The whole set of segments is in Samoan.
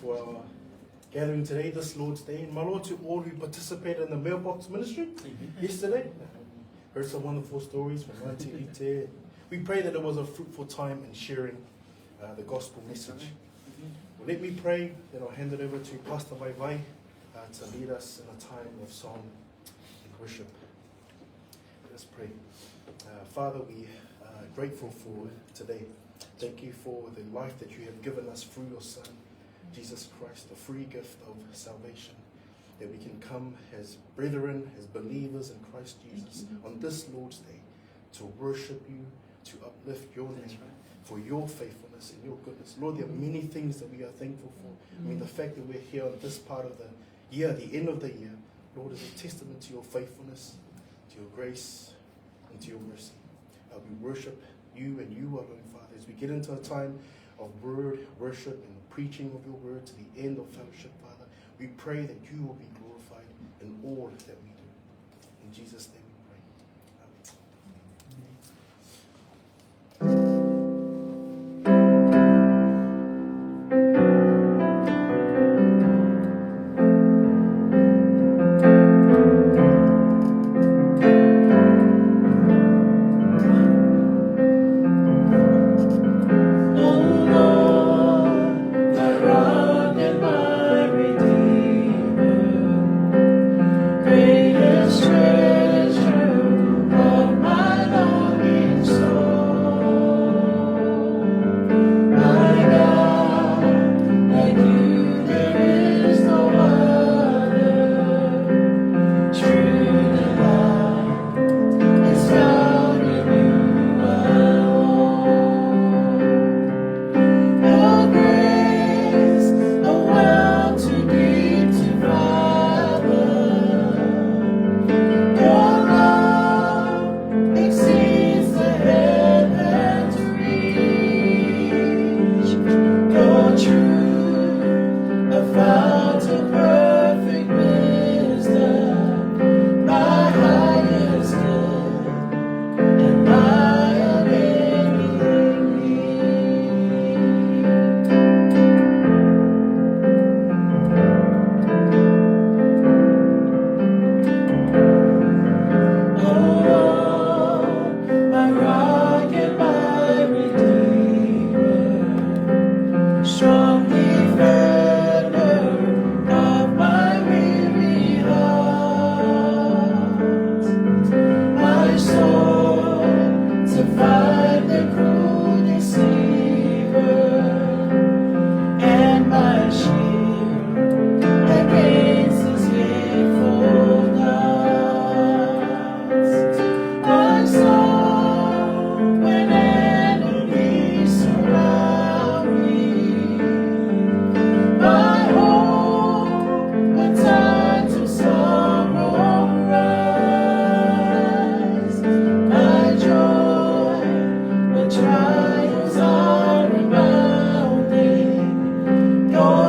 for our gathering today, this Lord's Day. And malo to all who participated in the mailbox ministry yesterday. Heard some wonderful stories from Auntie Rite. We pray that it was a fruitful time in sharing the gospel message. Well, let me pray, then I'll hand it over to Pastor Vaivai to lead us in a time of song and worship. Let us pray. Father, we are grateful for today. Thank you for the life that you have given us through your Son, Jesus Christ, the free gift of salvation, that we can come as brethren, as believers in Christ Jesus on this Lord's Day to worship you, to uplift your name for your faithfulness and your goodness. Lord, there are many things that we are thankful for. I mean, the fact that we're here on this part of the year, the end of the year, Lord, is a testament to your faithfulness, to your grace, and to your mercy. We worship you and you alone, Father, as we get into a time of word, worship, and preaching of your word to the end of fellowship, Father. We pray that you will be glorified in all that we do. In Jesus' name we pray. Amen. O Lord, my rock and my redeemer, greatest treasure of my longing soul. My God, like you there is no other. True delight is found in you alone. Your grace, a well too deep to fathom. Your love exceeds the heaven's reach. Your truth, a fount of perfect wisdom, my highest good and my unending need. O Lord, my rock and my redeemer, strong defender of my weary heart, my soul to fight the cruel deceiver, and my shield against his hateful darts. My soul, when enemies surround me, my hope when times of sorrow rise, my joy when trials are abounding, your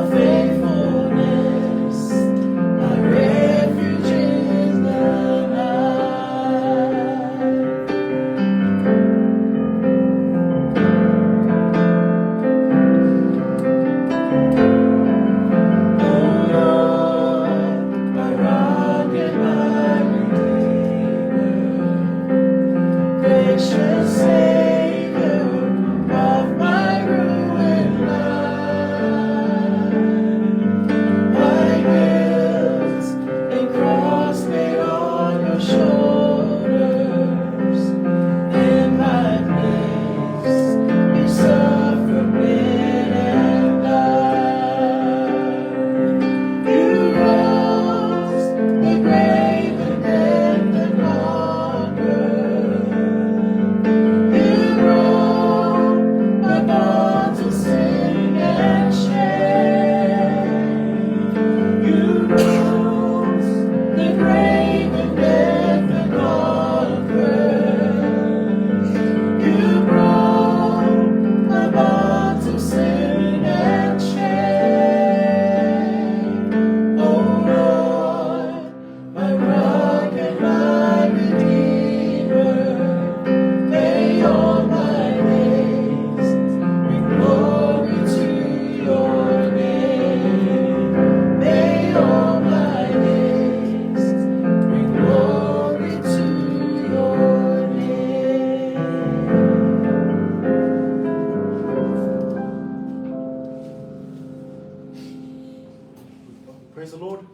Praise the Lord.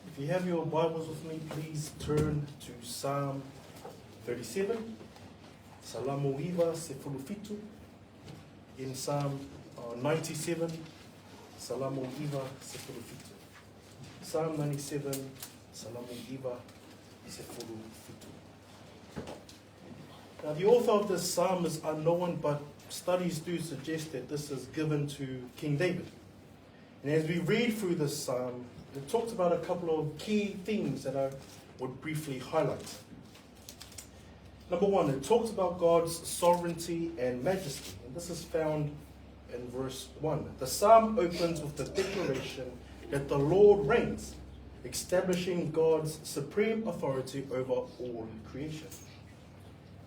If you have your Bibles with me, please turn to Psalm 37. Salamo iva sefulufitu. In Psalm 97, Salamo iva sefulufitu. Psalm 97, Salamo iva sefulufitu. Now, the author of this psalm is unknown, but studies do suggest that this is given to King David. And as we read through this psalm, it talks about a couple of key themes that I would briefly highlight. Number one, it talks about God's sovereignty and majesty. And this is found in verse 1. The psalm opens with the declaration that the Lord reigns, establishing God's supreme authority over all creation.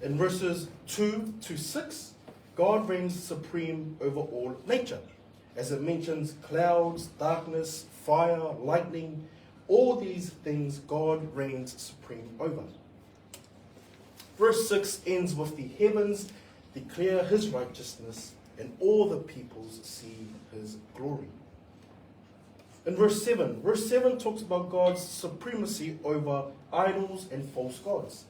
In verses 2 to 6, God reigns supreme over all nature, as it mentions clouds, darkness, fire, lightning, all these things God reigns supreme over. Verse 6 ends with the heavens declare his righteousness and all the peoples see his glory. In verse 7 talks about God's supremacy over idols and false gods.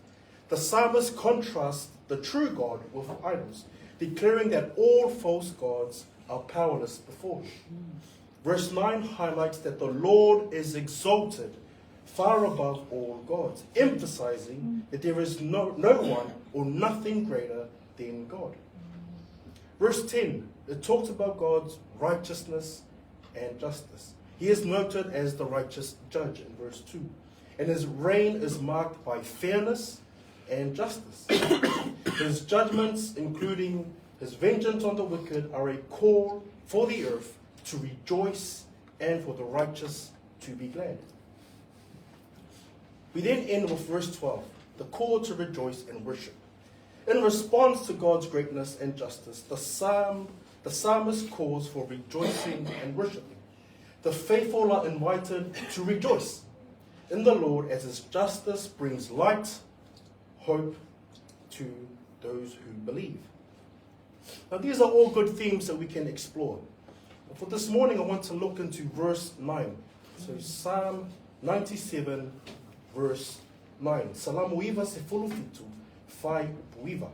The psalmist contrasts the true God with idols, declaring that all false gods are powerless before him. Verse 9 highlights that the Lord is exalted far above all gods, emphasizing that there is no one or nothing greater than God. Verse 10, it talks about God's righteousness and justice. He is noted as the righteous judge in verse 2. And his reign is marked by fairness and justice. His judgments, including his vengeance on the wicked, are a call for the earth to rejoice and for the righteous to be glad. We then end with verse 12, the call to rejoice and worship. In response to God's greatness and justice, the psalmist calls for rejoicing and worshiping. The faithful are invited to rejoice in the Lord as his justice brings light, hope to those who believe. Now, these are all good themes that we can explore. But for this morning, I want to look into verse 9. So Psalm 97, verse 9. Salamo iva sefulufitu, fai upu iva.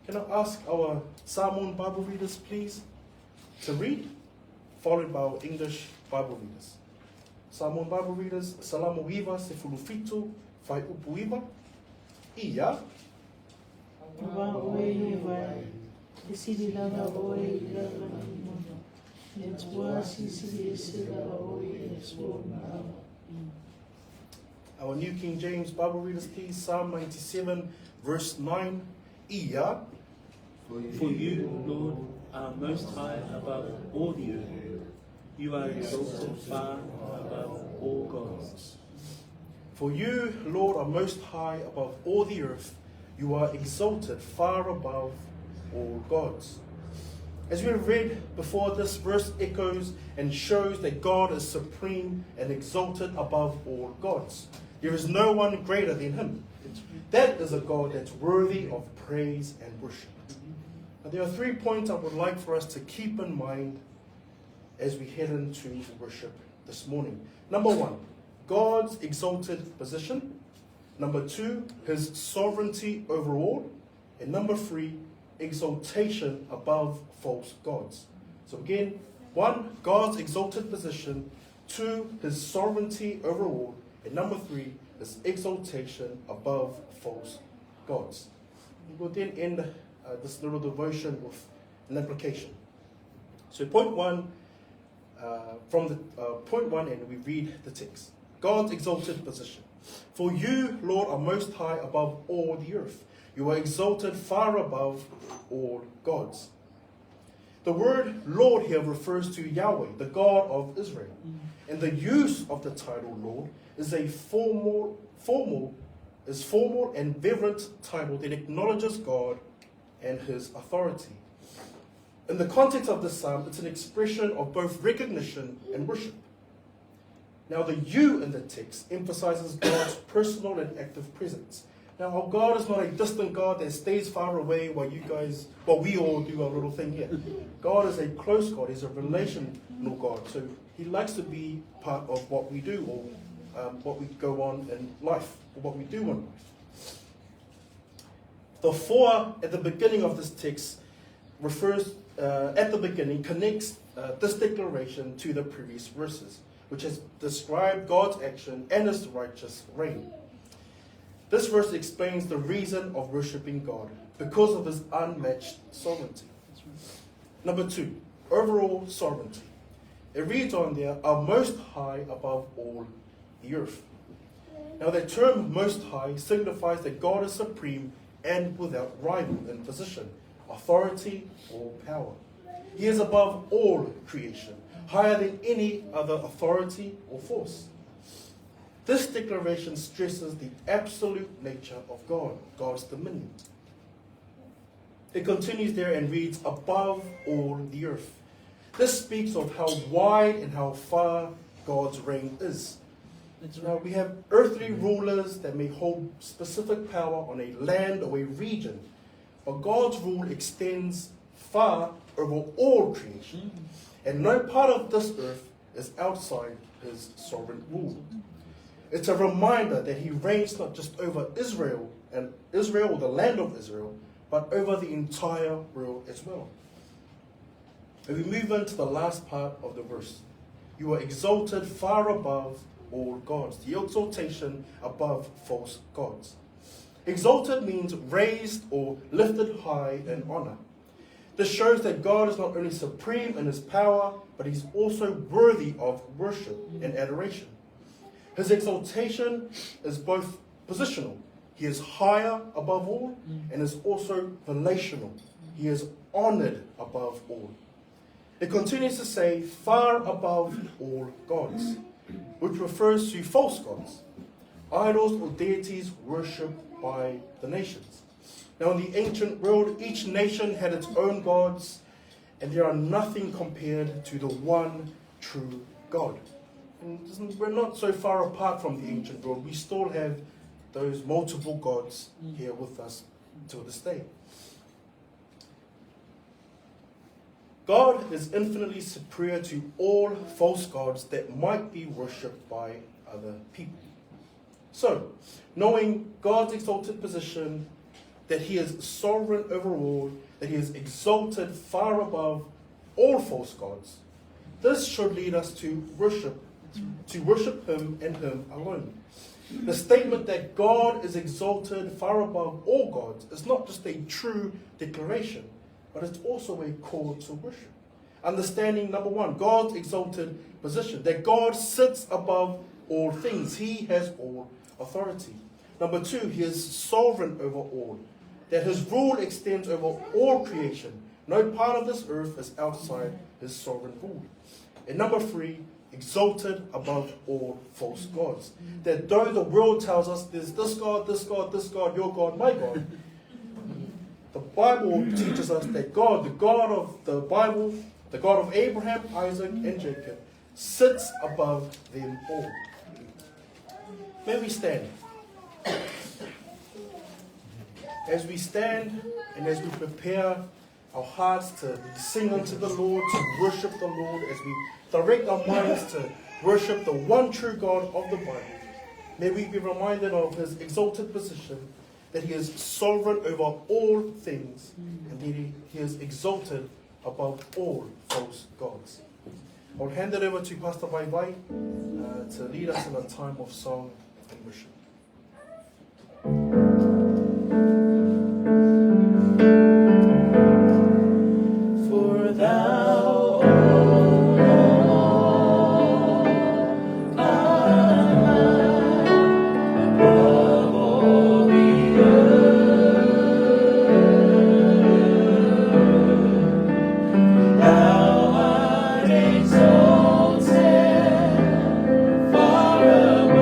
Can I ask our Samoan Bible readers, please, to read, followed by our English Bible readers. Samoan Bible readers, Salamo iva sefulufitu, fai upu iva. Ia. Ua oe i vai, e sili lava oe i lava i mona. Le tua sisi e se lava oe i le lava. Our New King James Bible readers, please. Psalm 97, verse 9. Ia. For you, Lord, are most high above all the earth. You are exalted far above all gods. For you, Lord, are most high above all the earth. You are exalted far above all gods. As we read before, this verse echoes and shows that God is supreme and exalted above all gods. There is no one greater than him. That is a God that's worthy of praise and worship. Now, there are 3 points I would like for us to keep in mind as we head into worship this morning. Number 1, God's exalted position. Number 2, his sovereignty over all. And number 3, exaltation above false gods. So again, 1, God's exalted position. 2, his sovereignty over all. And number 3, his exaltation above false gods. We will then end this little devotion with an application. So point 1, from the point 1, and we read the text. God's exalted position. For you, Lord, are most high above all the earth. You are exalted far above all gods. The word Lord here refers to Yahweh, the God of Israel. And the use of the title Lord is a formal and reverent title that acknowledges God and his authority. In the context of this psalm, it's an expression of both recognition and worship. Now, the you in the text emphasizes God's personal and active presence, Now, our God is not a distant God that stays far away while you guys, while we all do our little thing here. God is a close God. He's a relational God. So he likes to be part of what we do or what we go on in life, or what we do in life. The for at the beginning of this text refers, at the beginning, connects this declaration to the previous verses, which has described God's action and his righteous reign. This verse explains the reason of worshipping God, because of his unmatched sovereignty. Number 2, overall sovereignty. It reads on there, are most high above all the earth. Now the term most high signifies that God is supreme and without rival in position, authority, or power. He is above all creation, higher than any other authority or force. This declaration stresses the absolute nature of God, God's dominion. It continues there and reads, above all the earth. This speaks of how wide and how far God's reign is. That's Now, right. we have earthly rulers that may hold specific power on a land or a region, but God's rule extends far over all creation, and no part of this earth is outside his sovereign rule. It's a reminder that he reigns not just over Israel and Israel or the land of Israel, but over the entire world as well. And we move into the last part of the verse. You are exalted far above all gods. The exaltation above false gods. Exalted means raised or lifted high in honor. This shows that God is not only supreme in his power, but he's also worthy of worship and adoration. His exaltation is both positional. He is higher above all, and is also relational. He is honored above all. It continues to say, far above all gods, which refers to false gods, idols or deities worshipped by the nations. Now, in the ancient world, each nation had its own gods, and there are nothing compared to the one true God. And we're not so far apart from the ancient world. We still have those multiple gods here with us till this day. God is infinitely superior to all false gods that might be worshipped by other people. So, knowing God's exalted position, that he is sovereign over all, that he is exalted far above all false gods, this should lead us to worship, to worship him and him alone. The statement that God is exalted far above all gods is not just a true declaration, but it's also a call to worship. Understanding, number one, God's exalted position, that God sits above all things. He has all authority. Number two, he is sovereign over all, that his rule extends over all creation. No part of this earth is outside his sovereign rule. And number three, exalted above all false gods. That though the world tells us there's this God, this God, this God, your God, my God, the Bible teaches us that God, the God of the Bible, the God of Abraham, Isaac, and Jacob, sits above them all. May we stand. As we stand and as we prepare our hearts to sing unto the Lord, to worship the Lord, as we direct our minds to worship the one true God of the Bible, may we be reminded of his exalted position, that he is sovereign over all things, and that he is exalted above all false gods. I'll hand it over to Pastor Vai Vai to lead us in a time of song and worship. For thou, O Lord, art high above all the earth. Thou art exalted far above.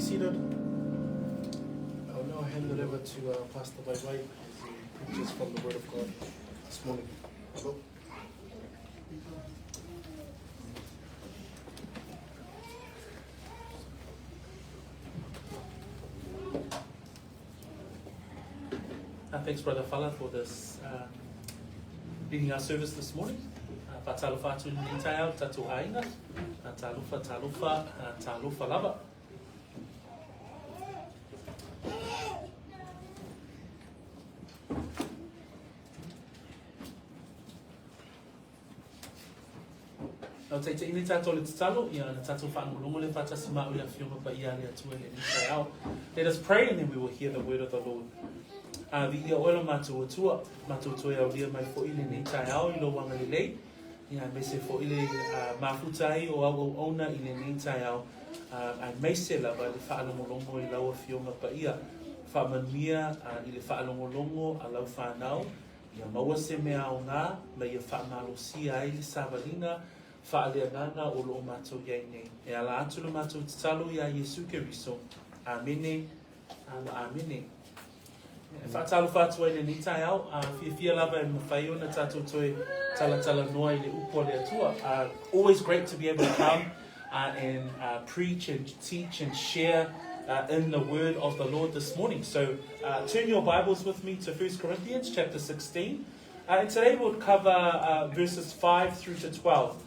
seated. I will now hand it over to uh, Pastor Vaivai as he preaches from the Word of God this morning. Go. Uh, thanks, Brother Fala, for this um, leading our service this morning. Uh, Whātalofa atu ni taiao, tatu hainga. Uh, talofa, talofa, uh, talofa lava. Nau teitei nei tātou le tatalo, ia na tātou whaangolongo le whātasi mā ule whionga pa ia le atua le ni ao. Let us pray and then we will hear the word of the Lord. A vi ia oela mātou atua, mātou atua ia ulia mai fo ile nei tai ao i lo wanga le lei, ia me se fo ile uh, mafuta ai o au au ona i le nei tai ao, uh, ai meise lava le whaalongolongo i lau whionga pa ia, whaamanuia uh, i le whaalongolongo a lau whanau, Ia maua se mea aoga ma ia faamalosia ai le savaliga faaleagaga o lo o matou i ai nei. E ala atu le matou tatalo iā Iesu Keriso. Amene ma amene. E faatalofa atu ai lenei taeao, a fiafia lava e mafai ona tatou toe talatalanoa i le upu a le Atua. Uh, always great to be able to come uh, and uh, preach and teach and share uh, in the word of the Lord this morning. So uh, turn your Bibles with me to 1 Corinthians chapter 16. Uh, and today we'll cover uh, verses 5 through to 12.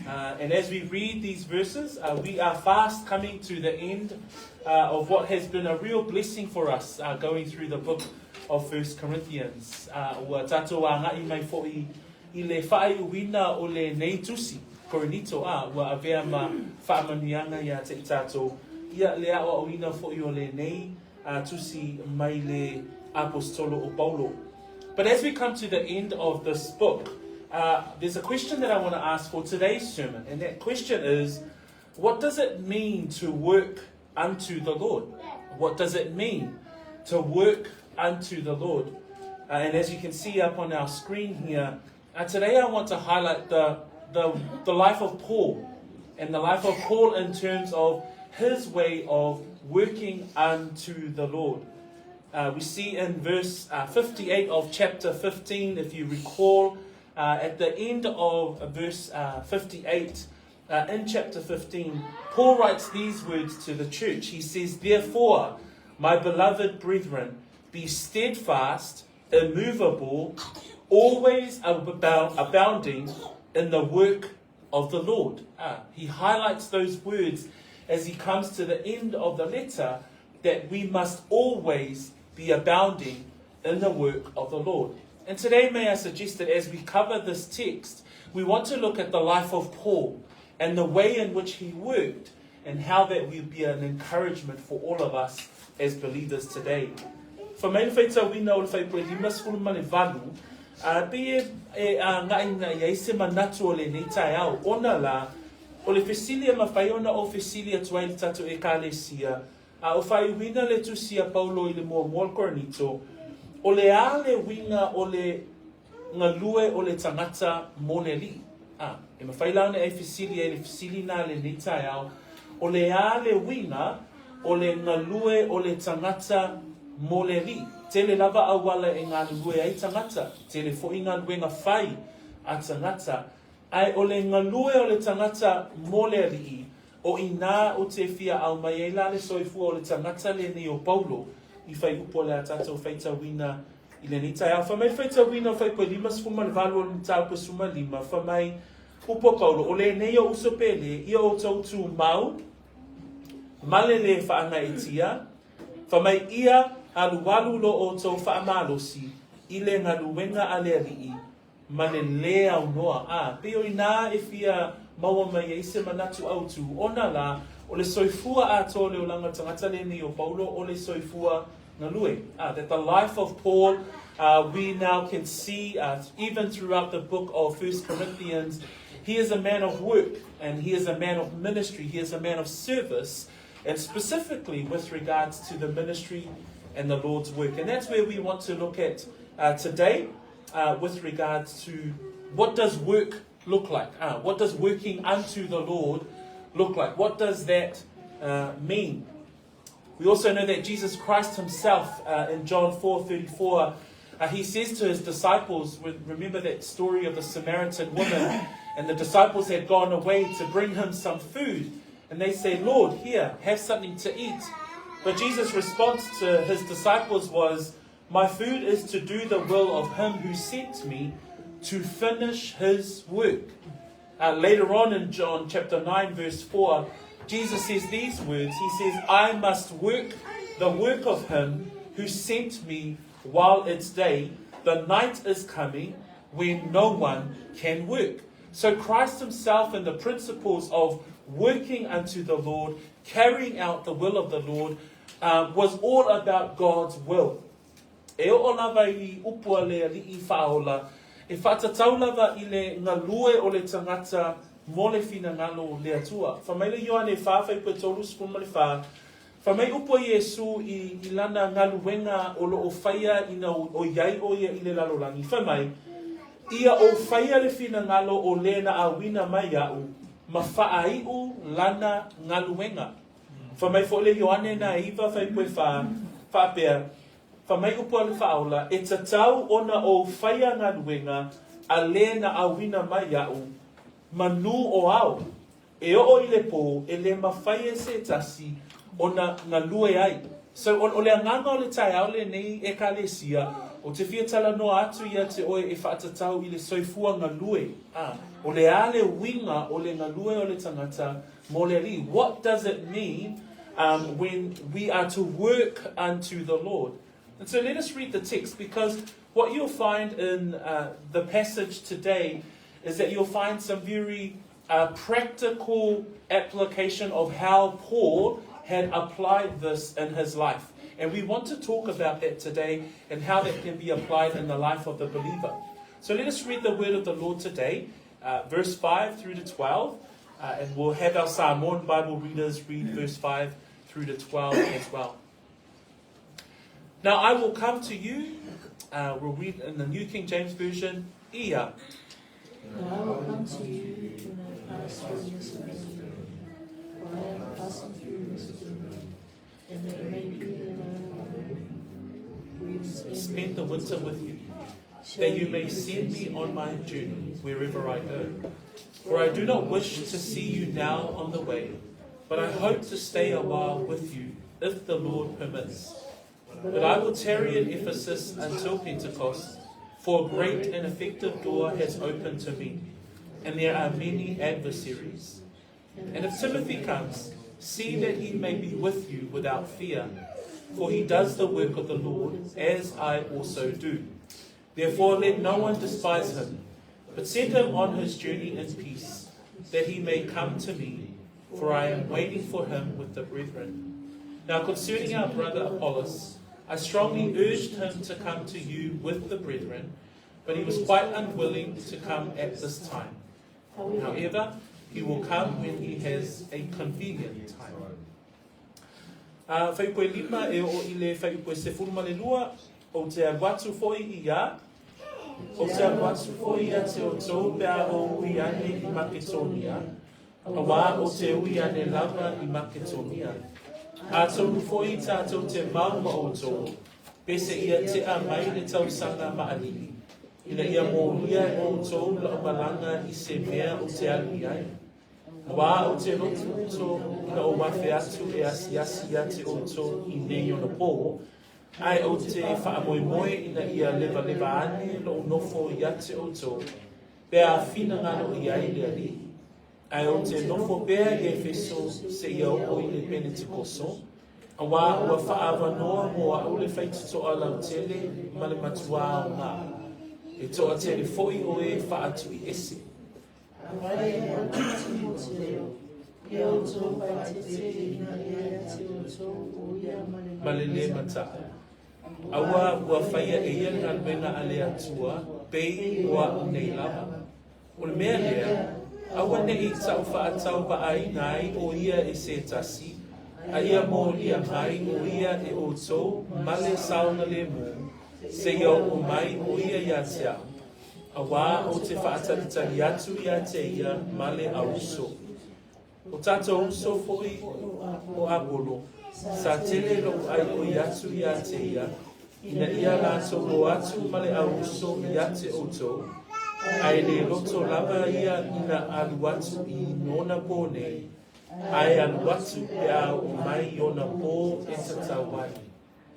Uh, and as we read these verses, uh, we are fast coming to the end uh, of what has been a real blessing for us uh, going through the book of First Corinthians. Uh, ua tātou āngai mai fo'i i le whaaiuina o le nei tusi, Korinito, a ua avea ma faamanuiaga iā te i tātou, ia le aʻoaʻoina foʻi o lenei a tusi mai le Aposetolo o Paulo. But as we come to the end of this book, uh, there's a question that I want to ask for today's sermon, and that question is, what does it mean to work unto the Lord? What does it mean to work unto the Lord? Uh, and as you can see up on our screen here, uh, today I want to highlight the, the, the life of Paul and the life of Paul in terms of his way of working unto the Lord. Uh, we see in verse uh, 58 of chapter 15, if you recall, uh, at the end of verse uh, 58 uh, in chapter 15, Paul writes these words to the church. He says, Therefore, my beloved brethren, be steadfast, immovable, always abounding in the work of the Lord. Ah, he highlights those words as he comes to the end of the letter that we must always be abounding in the work of the Lord. And today, may I suggest that as we cover this text, we want to look at the life of Paul and the way in which he worked and how that will be an encouragement for all of us as believers today. Fa mai le faitauina o le Fuaiupu 58, a pei e, e āgaʻigaʻi ai se manatu o lenei taeao, ona lā, o le fesili e mafai ona ou fesili atu ai i le tatou Ekalesia, a o faaiuina le tusi a Paulo i le muamua o le Korinito, o le a le uiga o le galue o le tagata mo le Alii? A, e mafai la ona e fesili ai le fesili na lenei taeao, o le a le uiga o le galue o le tagata mo le Alii? Tele lava auala e galulue ai tagata, tele foʻi galuega fai a tagata, ae o le galue o le tagata mo le Alii, o inā o te fia ao mai ai la le soifua o le tagata lenei o Paulo i whaiupu o le a tātou faitauina i lenei taeao. Wha mai le faitauina o Fuaiupu 58 o le mataupu 15, wha mai upu a Paulo, o lenei o uso pele, ia o tau tū mau, male le whaangaetia, wha mai ia alualu lo o tau whaamalosi, i le ngaluenga a le alii, ma le lē aunoa, ā, pei o inā e fia maua mai ai se manatu autū, ona lā, o le soifua atoa o le olaga tagata lenei o Paulo, o le soifua galue. Ā, that the life of Paul, uh, we now can see, uh, even throughout the book of First Corinthians, he is a man of work, and he is a man of ministry, he is a man of service, and specifically with regards to the ministry and the Lord's work. And that's where we want to look at uh, today uh, with regards to what does work look like? Uh, what does working unto the Lord look like? What does that uh, mean? We also know that Jesus Christ himself, in John 4:34, he says to his disciples, remember that story of the Samaritan woman, and the disciples had gone away to bring him some food. And they say, Lord, here, have something to eat. But Jesus' response to his disciples was, My food is to do the will of him who sent me, to finish his work. Later on in John chapter 9, verse 4, Jesus says these words. He says, I must work the work of him who sent me while it's day. The night is coming when no one can work. So Christ himself and the principles of working unto the Lord, carrying out the will of the Lord, was all about God's will. E oo lava i upu a le Alii Faaola, e faatatau lava i le galue o le tagata mo le finagalo o le Atua. Fai mai le Ioane 4 fuaipue 34, fai mai upu a Iesu i, i lana galuega o loo faia ina o iai o ia i le lalolagi, fai mai, Ia ou faia le finagalo o le na auina mai iaʻu, ma faaiu lana galuega. Fai mai foi le Ioane na 9 fuaipue 4, faapea, Fai mai upu a le Faaola, E tatau ona ou faia galuega a le na auina mai iaʻu, manu o ao. E oo i le pō, e le mafai e se tasi ona galue ai. So, o, o le agaga o le taeao lenei Ekalesia, ou te fia talanoa atu ia te oe e faatatau i le soifua galue. A, o le a le uiga o le galue o le tagata mo le Alii? What does it mean when we are to work unto the Lord? And so let us read the text, because what you'll find in the passage today is that you'll find some very practical application of how Paul had applied this in his life. And we want to talk about that today and how that can be applied in the life of the believer. So let us read the word of the Lord today, verse 5 through to 12. And we'll have our Samoan Bible readers read verse 5 through to 12 as well. Now I will come to you, we'll read in the New King James Version, Ia. Now I will come to you when I pass through Macedonia, for I am passing through Macedonia, and it may be that I will spend the winter with you, that you may send me on my journey wherever I go. For I do not wish to see you now on the way, but I hope to stay a while with you, if the Lord permits. But I will tarry at Ephesus until Pentecost, for a great and effective door has opened to me, and there are many adversaries. And if Timothy comes, see that he may be with you without fear, for he does the work of the Lord, as I also do. Therefore let no one despise him, but send him on his journey in peace, that he may come to me, for I am waiting for him with the brethren. Now concerning our brother Apollos, I strongly urged him to come to you with the brethren, but he was quite unwilling to come at this time. However, he will come when he has a convenient time. Fuaipue 5 e oo i le fuaipue 12, ou te alu atu foi i a, ou te alu atu foi ia te outou pe a ou ui ane i Maketonia, auā ou te ui ane lava i Maketonia. Atonu foi tātou te mau ma outou, pe seia tea mai le tausaga maʻalili, ina ia molia e outou la'u malaga i se mea ou te alu i ai. Auā ou te lotoloto ina ou afe atu e asiasi ia te outou i nei ona pō, ae ou te faamoemoe ina ia levaleva ane lo'u nofo ia te outou, pe a finagalo i ai le Alii. Ae ou te nofo pea i Efeso seia oo i le Penetekoso, auā ua faaavanoa mo a'u le faitotoa lautele ma le matuā aogā, e toatele foi o e faatuiese. Afai e atu Timoteo, ia outou faaeteete ina ia ia te outou o ia ma le lē mataa. Auā ua faia e ia le galuega a le Atua, pei o a'u nei lava. O le mea lea, aua ne i taufaatauvaaina ai o ia e se tasi, a ia molia mai o ia e outou ma le saogalemu, seia oo mai o ia ia te a'u. Auā ou te faatalitali atu ia te ia ma le auuso. O tatou uso foi o Apolo, Sa tele lou ʻaiʻoi atu iā te ia, ina ia lātou o atu ma le ʻauuso iā te ʻoutou, a e le loto lava ia ina alu atu i nona pō nei, a e alu atu pe a oo mai i ona pō e tatau ai.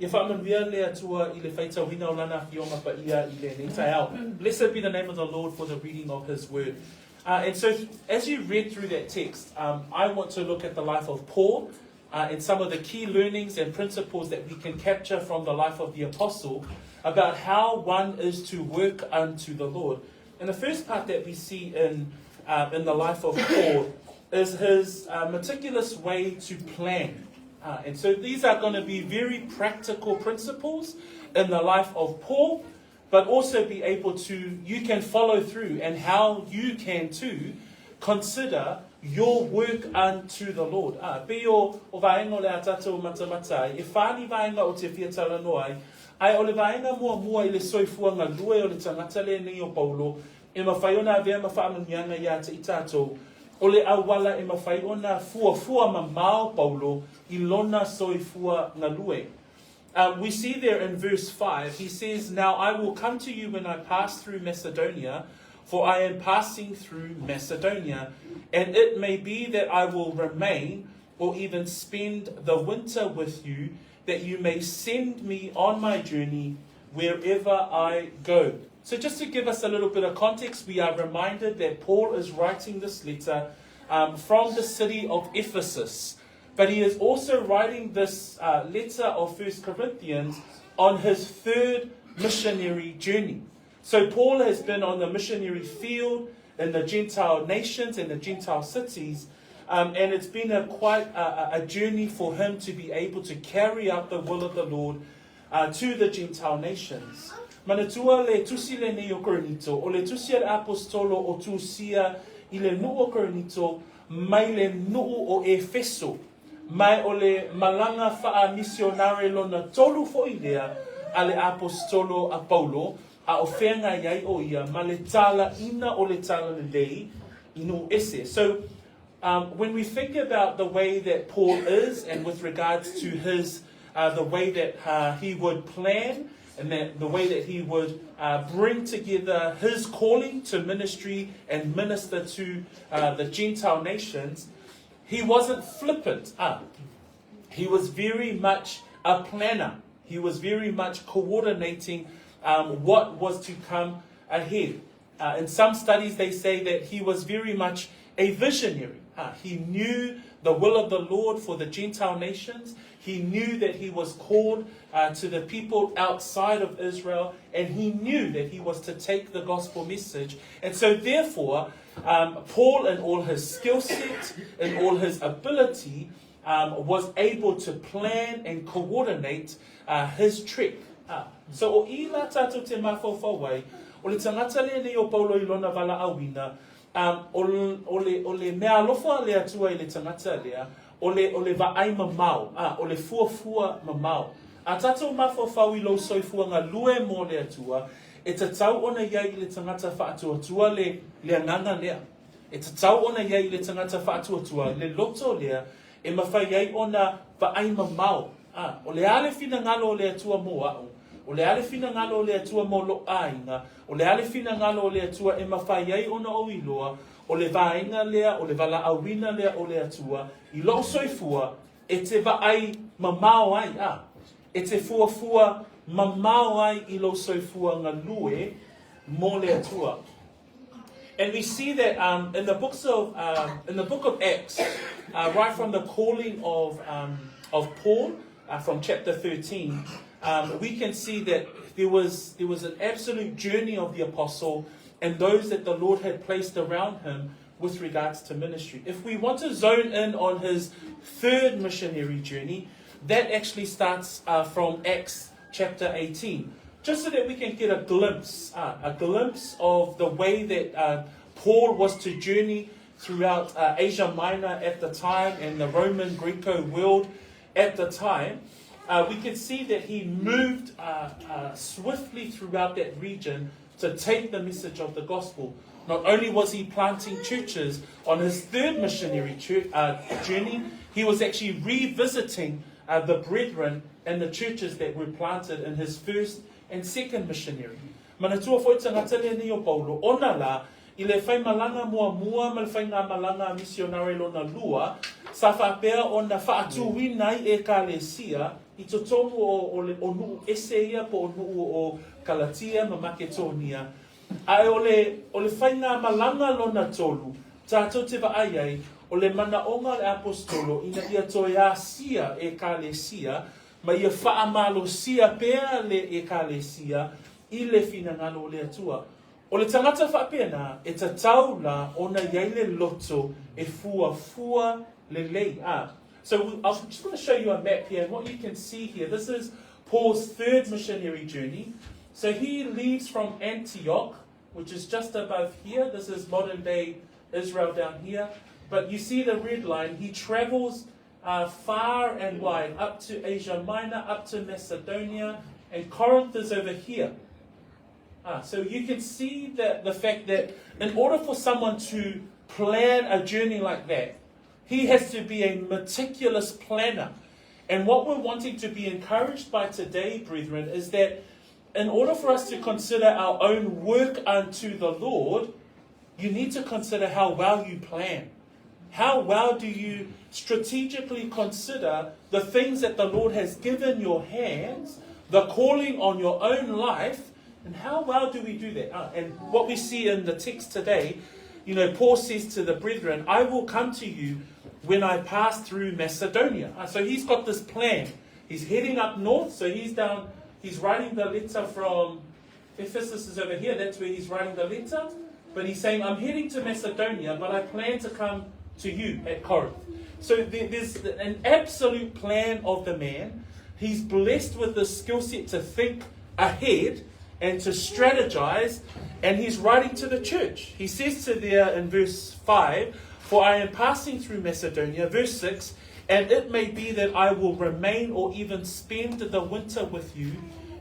Ia faamanuia le Atua i le faitauina o Lana Afioga Paia i lenei taeao. Blessed be the name of the Lord for the reading of His word. And so as you read through that text, I want to look at the life of Paul and some of the key learnings and principles that we can capture from the life of the apostle about how one is to work unto the Lord. And the first part that we see in, in the life of Paul is his meticulous way to plan. And so these are going to be very practical principles in the life of Paul, but also be able to, you can follow through and how you can too consider your work unto the Lord. Ah, pe o, o vaenga o le a tātou matamata ai, e whāni vaenga o te whiatala noa ai, ai o le vaenga mua mua i le soifuanga lue o le tangata le nei o Paulo, e mawhai ona avea ma whaamangianga i a te i tātou, o le auala e mawhai ona fuafua mamao Paulo i lona soifua ngalue. We see there in verse 5, he says, Now I will come to you when I pass through Macedonia, for I am passing through Macedonia. And it may be that I will remain or even spend the winter with you, that you may send me on my journey wherever I go. So just to give us a little bit of context, we are reminded that Paul is writing this letter from the city of Ephesus. But he is also writing this letter of 1 Corinthians on his third missionary journey. So Paul has been on the missionary field in the Gentile nations and the Gentile cities, and it's been a quite a journey for him to be able to carry out the will of the Lord to the Gentile nations. Manatua le tusi lenei o Korinito, o le tusi a le Aposetolo o tusia i le nuu o Korinito mai le nuu o Efeso, mai o le malaga faamisionare lona tolu foi lea a le Aposetolo a Paulo, a o feagai ai o ia ma le talaina o le talalelei i nuu ese. So, when we think about the way that Paul is and with regards to his, the way that he would plan and that the way that he would bring together his calling to ministry and minister to the Gentile nations, he wasn't flippant. He was very much a planner. He was very much coordinating what was to come ahead. In some studies, they say that he was very much a visionary. He knew the will of the Lord for the Gentile nations. He knew that he was called to the people outside of Israel, and he knew that he was to take the gospel message. And so therefore, Paul, in all his skill set, in all his ability, was able to plan and coordinate his trek. So o i la tātou te mafaufau ai, o le tangata lenei o Paulo i lona valaauina, o, o, le, o le mea alofa a le Atua i le tangata lea, o le, o le vaai mamao, o le fuafua mamao. A tātou mafaufau i lou soifuaga lue mō le Atua, e tatau ona iai i le tangata faatuatua le, le agaga lea. E tatau ona iai i le tangata faatuatua le loto lea e mawhai ai ona vaai mamao, a, o le a le finagalo o le Atua mō a'u, o le a le finagalo o le Atua mō lo'u aiga, o le a le finagalo o le Atua e mawhai ai ona ou iloa, o le vaega lea, o le valaauina lea o le Atua i lo'u soifua e te vaai mamao ai, a, e te fuafua mamao ai i lou soifua galue mō le Atua. And we see that in the books of in the book of Acts, right from the calling of of Paul from chapter 13, we can see that there was there was an absolute journey of the apostle and those that the Lord had placed around him with regards to ministry. If we want to zone in on his third missionary journey, that actually starts from Acts chapter 18, just so that we can get a glimpse, a glimpse of the way that Paul was to journey throughout Asia Minor at the time and the Roman Greco world at the time. We can see that he moved swiftly throughout that region to take the message of the gospel. Not only was he planting churches on his third missionary church, journey, he was actually revisiting uh, the brethren and the churches that were planted in his first and second missionary. Manatua foi tagata lenei o Paulo, ona la, i le faimalaga muamua ma le faigamalaga a misionare lona lua, sa faapea ona faatuina ai Ekalesia i totonu o, o, le, o nuu ese ia po o nuu o Kalatia ma Maketonia. Ae o le, o le faigamalaga lona tolu, tatou te vaai ai, o le manaoga o le Aposetolo ina ia toe asia Ekalesia ma ia faamalosia pea le Ekalesia i le finagalo o le Atua. O le tagata faapena, e tatau la ona i ai le loto e fuafua lelei. A. So I'm just going to show you a map here, and what you can see here, this is Paul's third missionary journey. So he leaves from Antioch, which is just above here. This is modern day Israel down here. But you see the red line, he travels far and wide, up to Asia Minor, up to Macedonia, and Corinth is over here. So you can see that the fact that in order for someone to plan a journey like that, he has to be a meticulous planner. And what we're wanting to be encouraged by today, brethren, is that in order for us to consider our own work unto the Lord, you need to consider how well you plan. How well do you strategically consider the things that the Lord has given your hands, the calling on your own life, and how well do we do that? And what we see in the text today, Paul says to the brethren, I will come to you when I pass through Macedonia. So he's got this plan. He's heading up north, so he's down, he's writing the letter from Ephesus is over here, that's where he's writing the letter. But he's saying, I'm heading to Macedonia, but I plan to come to you at Corinth. So there's an absolute plan of the man. He's blessed with the skill set to think ahead and to strategize, and he's writing to the church. He says to there in verse 5, For I am passing through Macedonia, verse 6, and it may be that I will remain or even spend the winter with you,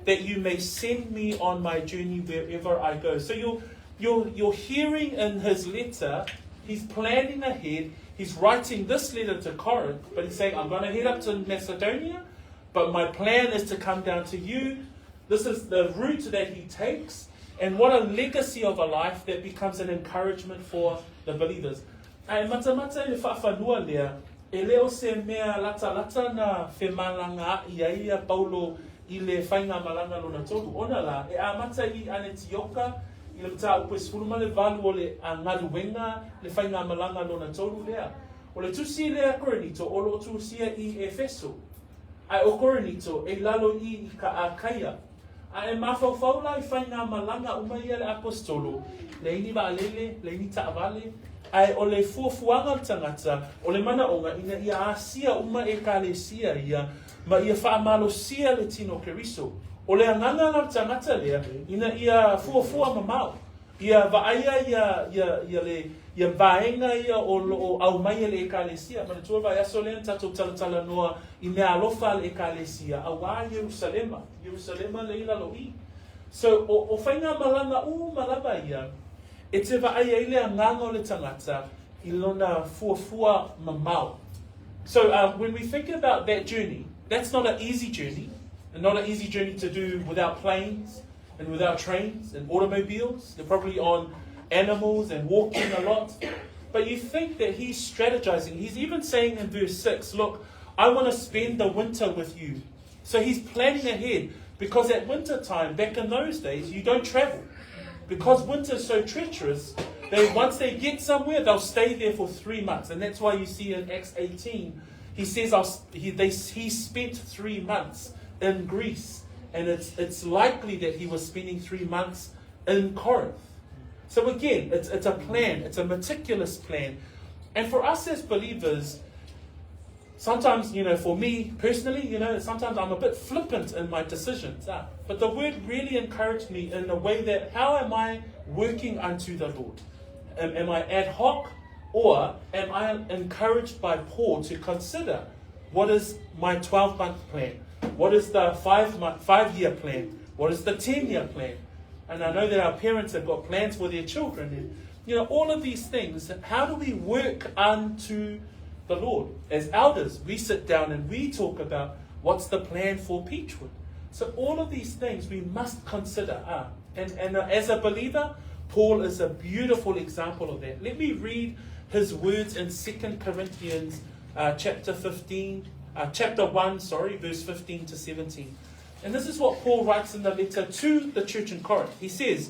that you may send me on my journey wherever I go. So you're hearing in his letter, he's planning ahead, he's writing this letter to Corinth, but he's saying, I'm going to head up to Macedonia, but my plan is to come down to you. This is the route that he takes, and what a legacy of a life that becomes an encouragement for the believers. Ae matamata i le faafanua lea, e le o se mea latalata na femalagaa'i ai ia Paulo i le faigamalaga lona tolu. Ona la, e amata i Anetioka i le mataupu e 18 o le galuega le faigamalaga lona tolu lea. O le tusi lea Korinito o loo tusia i Efeso. Ae o Korinito e i lalo i i ka Akaia. A e mafaufau la i faigamalaga uma ia le Aposetolo, leai ni vaalele, leai ni taavale, ae o le fuafuaga o le tagata, o le manaoga ina ia asia uma Ekalesia ia ma ia faamalosia le tino o Keriso. O le agaga la o le tagata lea, ina ia fuafua mamao, ia vaaia ia, ia, ia le, ia vaega ia o loo aumai e le Ekalesia. Manatua le vaiaso lea na tatou talatalanoa i meaalofa a le Ekalesia auā Ierusalema, Ierusalema lea i lalo i. So, o, o faigamalaga uma lava ia, e te vaai ai le agaga o le tagata i lona fuafua mamao. So, when we think about that journey, that's not an easy journey, and not an easy journey to do without planes and without trains and automobiles. They're probably on animals and walking a lot. But you think that he's strategizing. He's even saying in verse 6, look, I want to spend the winter with you. So he's planning ahead, because at winter time, back in those days, you don't travel. Because winter is so treacherous, once they get somewhere, they'll stay there for 3 months. And that's why you see in Acts 18, he says he spent 3 months in Greece. And it's likely that he was spending 3 months in Corinth. So again, it's a plan. It's a meticulous plan. And for us as believers, sometimes, for me personally, sometimes I'm a bit flippant in my decisions. But the word really encouraged me in the way that, how am I working unto the Lord? Am I ad hoc, or am I encouraged by Paul to consider what is my 12-month plan? What is the 5-year plan? What is the 10-year plan? And I know that our parents have got plans for their children. And, all of these things, how do we work unto the Lord. As elders, we sit down and we talk about what's the plan for Peachwood. So all of these things we must consider. And, and as a believer, Paul is a beautiful example of that. Let me read his words in 2 Corinthians chapter 15, chapter 1, sorry, verse 15 to 17. And this is what Paul writes in the letter to the church in Corinth. He says,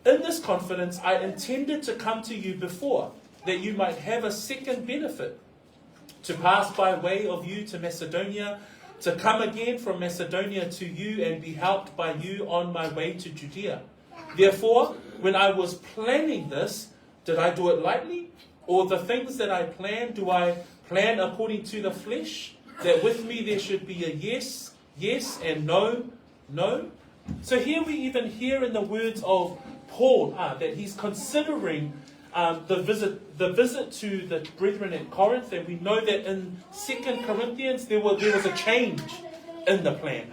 In this confidence I intended to come to you before, that you might have a second benefit, to pass by way of you to Macedonia, to come again from Macedonia to you and be helped by you on my way to Judea. Therefore, when I was planning this, did I do it lightly? Or the things that I plan, do I plan according to the flesh? That with me there should be a yes, yes, and no, no? So here we even hear in the words of Paul that he's considering the visit the visit to the brethren at Corinth, and we know that in 2 Corinthians there, were, there was a change in the plan.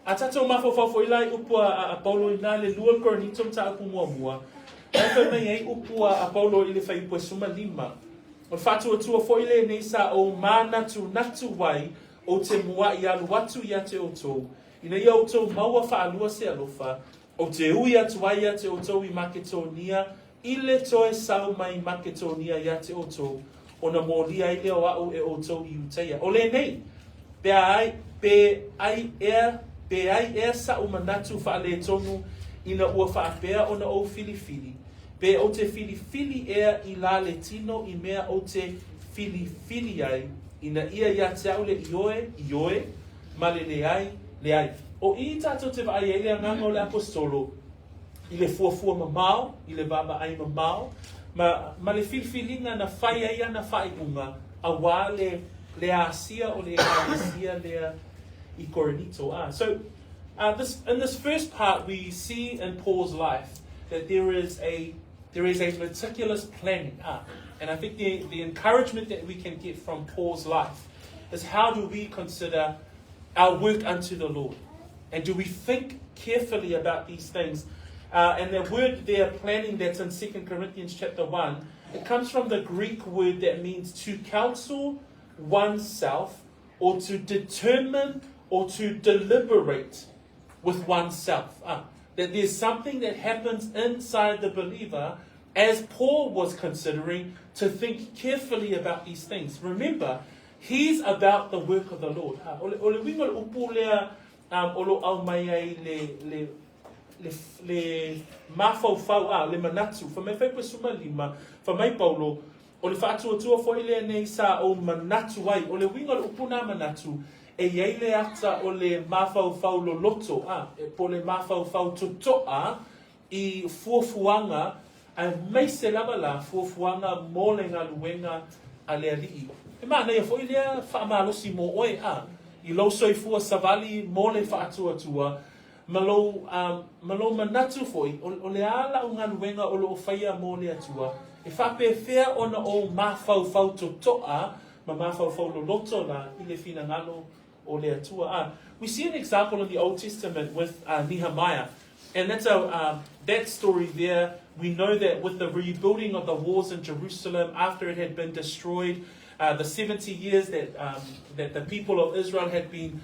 A tātou mafaufau fo'i la i upu a, a Paulo i nā le lua Korinito mataupu muamua. Ae fai mai ai upu a, a Paulo i le fuaiupu e 15. O le faatuatua fo'i lenei sa ou manatunatu ai ou te mua'i alu atu ia te outou, ina ia outou maua faalua se alofa, ou te ui atu ai ia te outou i Maketonia, i le toe sau mai Maketonia ia te outou, ona molia ai lea o a'u e outou i Iutaia. O lenei, pe ai, pe ai ea, pe ai ea sa'u manatu faaletonu ina ua faapea ona ou filifili, pe ou te filifili ea i la le tino i mea ou te filifili ai, ina ia ia te a'u le ioe, ioe, ma le leai, leai. O i tātou te vaai ai le agaga o le aposetolo i le fuafua mamao, i le vaavaai mamao, ma, ma le filifiliga na fai ai ana faaiuga, auā le, le asia o le ekalesia lea i Korinito. Ah, so, this, in this first part, we see in Paul's life that there is a, there is a meticulous planning. Ah, and I think the, the encouragement that we can get from Paul's life is how do we consider our work unto the Lord? And do we think carefully about these things? And the word there, planning, that's in 2 Corinthians chapter 1, it comes from the Greek word that means to counsel oneself or to determine or to deliberate with oneself. That there's something that happens inside the believer as Paul was considering to think carefully about these things. Remember, he's about the work of the Lord. O le, o le uiga o le upu lea o lo aumai ai le, le, le, le mafaufau, le manatu. Fai mai fuaiupu e 15, fai mai Paulo, o le faatuatua fo'i lenei sa ou manatu ai. O le uiga o le upu nā manatu, e i ai le ata o le mafaufau loloto, e po o le mafaufau toto'a i fuafuaga, aemaise lava la fuafuaga mo le galuega a le Alii. E manaia fo'i lea faamalosi mo oe, a, i lou soifua savali mo le faatuatua, ma lou, ma lou manatu fo'i, o, o le a la'u galuega o loo faia mo le Atua, e faapefea ona ou mafaufau toto'a ma mafaufau loloto la i le finagalo o le Atua. We see an example in the Old Testament with Nehemiah. And that's a, that story there, we know that with the rebuilding of the walls in Jerusalem after it had been destroyed, the 70 years that, that the people of Israel had been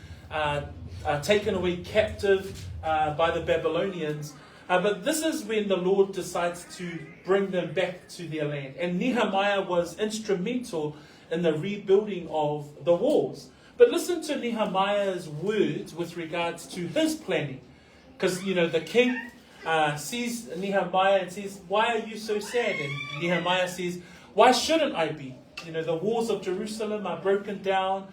taken away captive by the Babylonians. But this is when the Lord decides to bring them back to their land. And Nehemiah was instrumental in the rebuilding of the walls. But listen to Nehemiah's words with regards to his planning. Because, the king sees Nehemiah and says, Why are you so sad? And Nehemiah says, Why shouldn't I be? The walls of Jerusalem are broken down,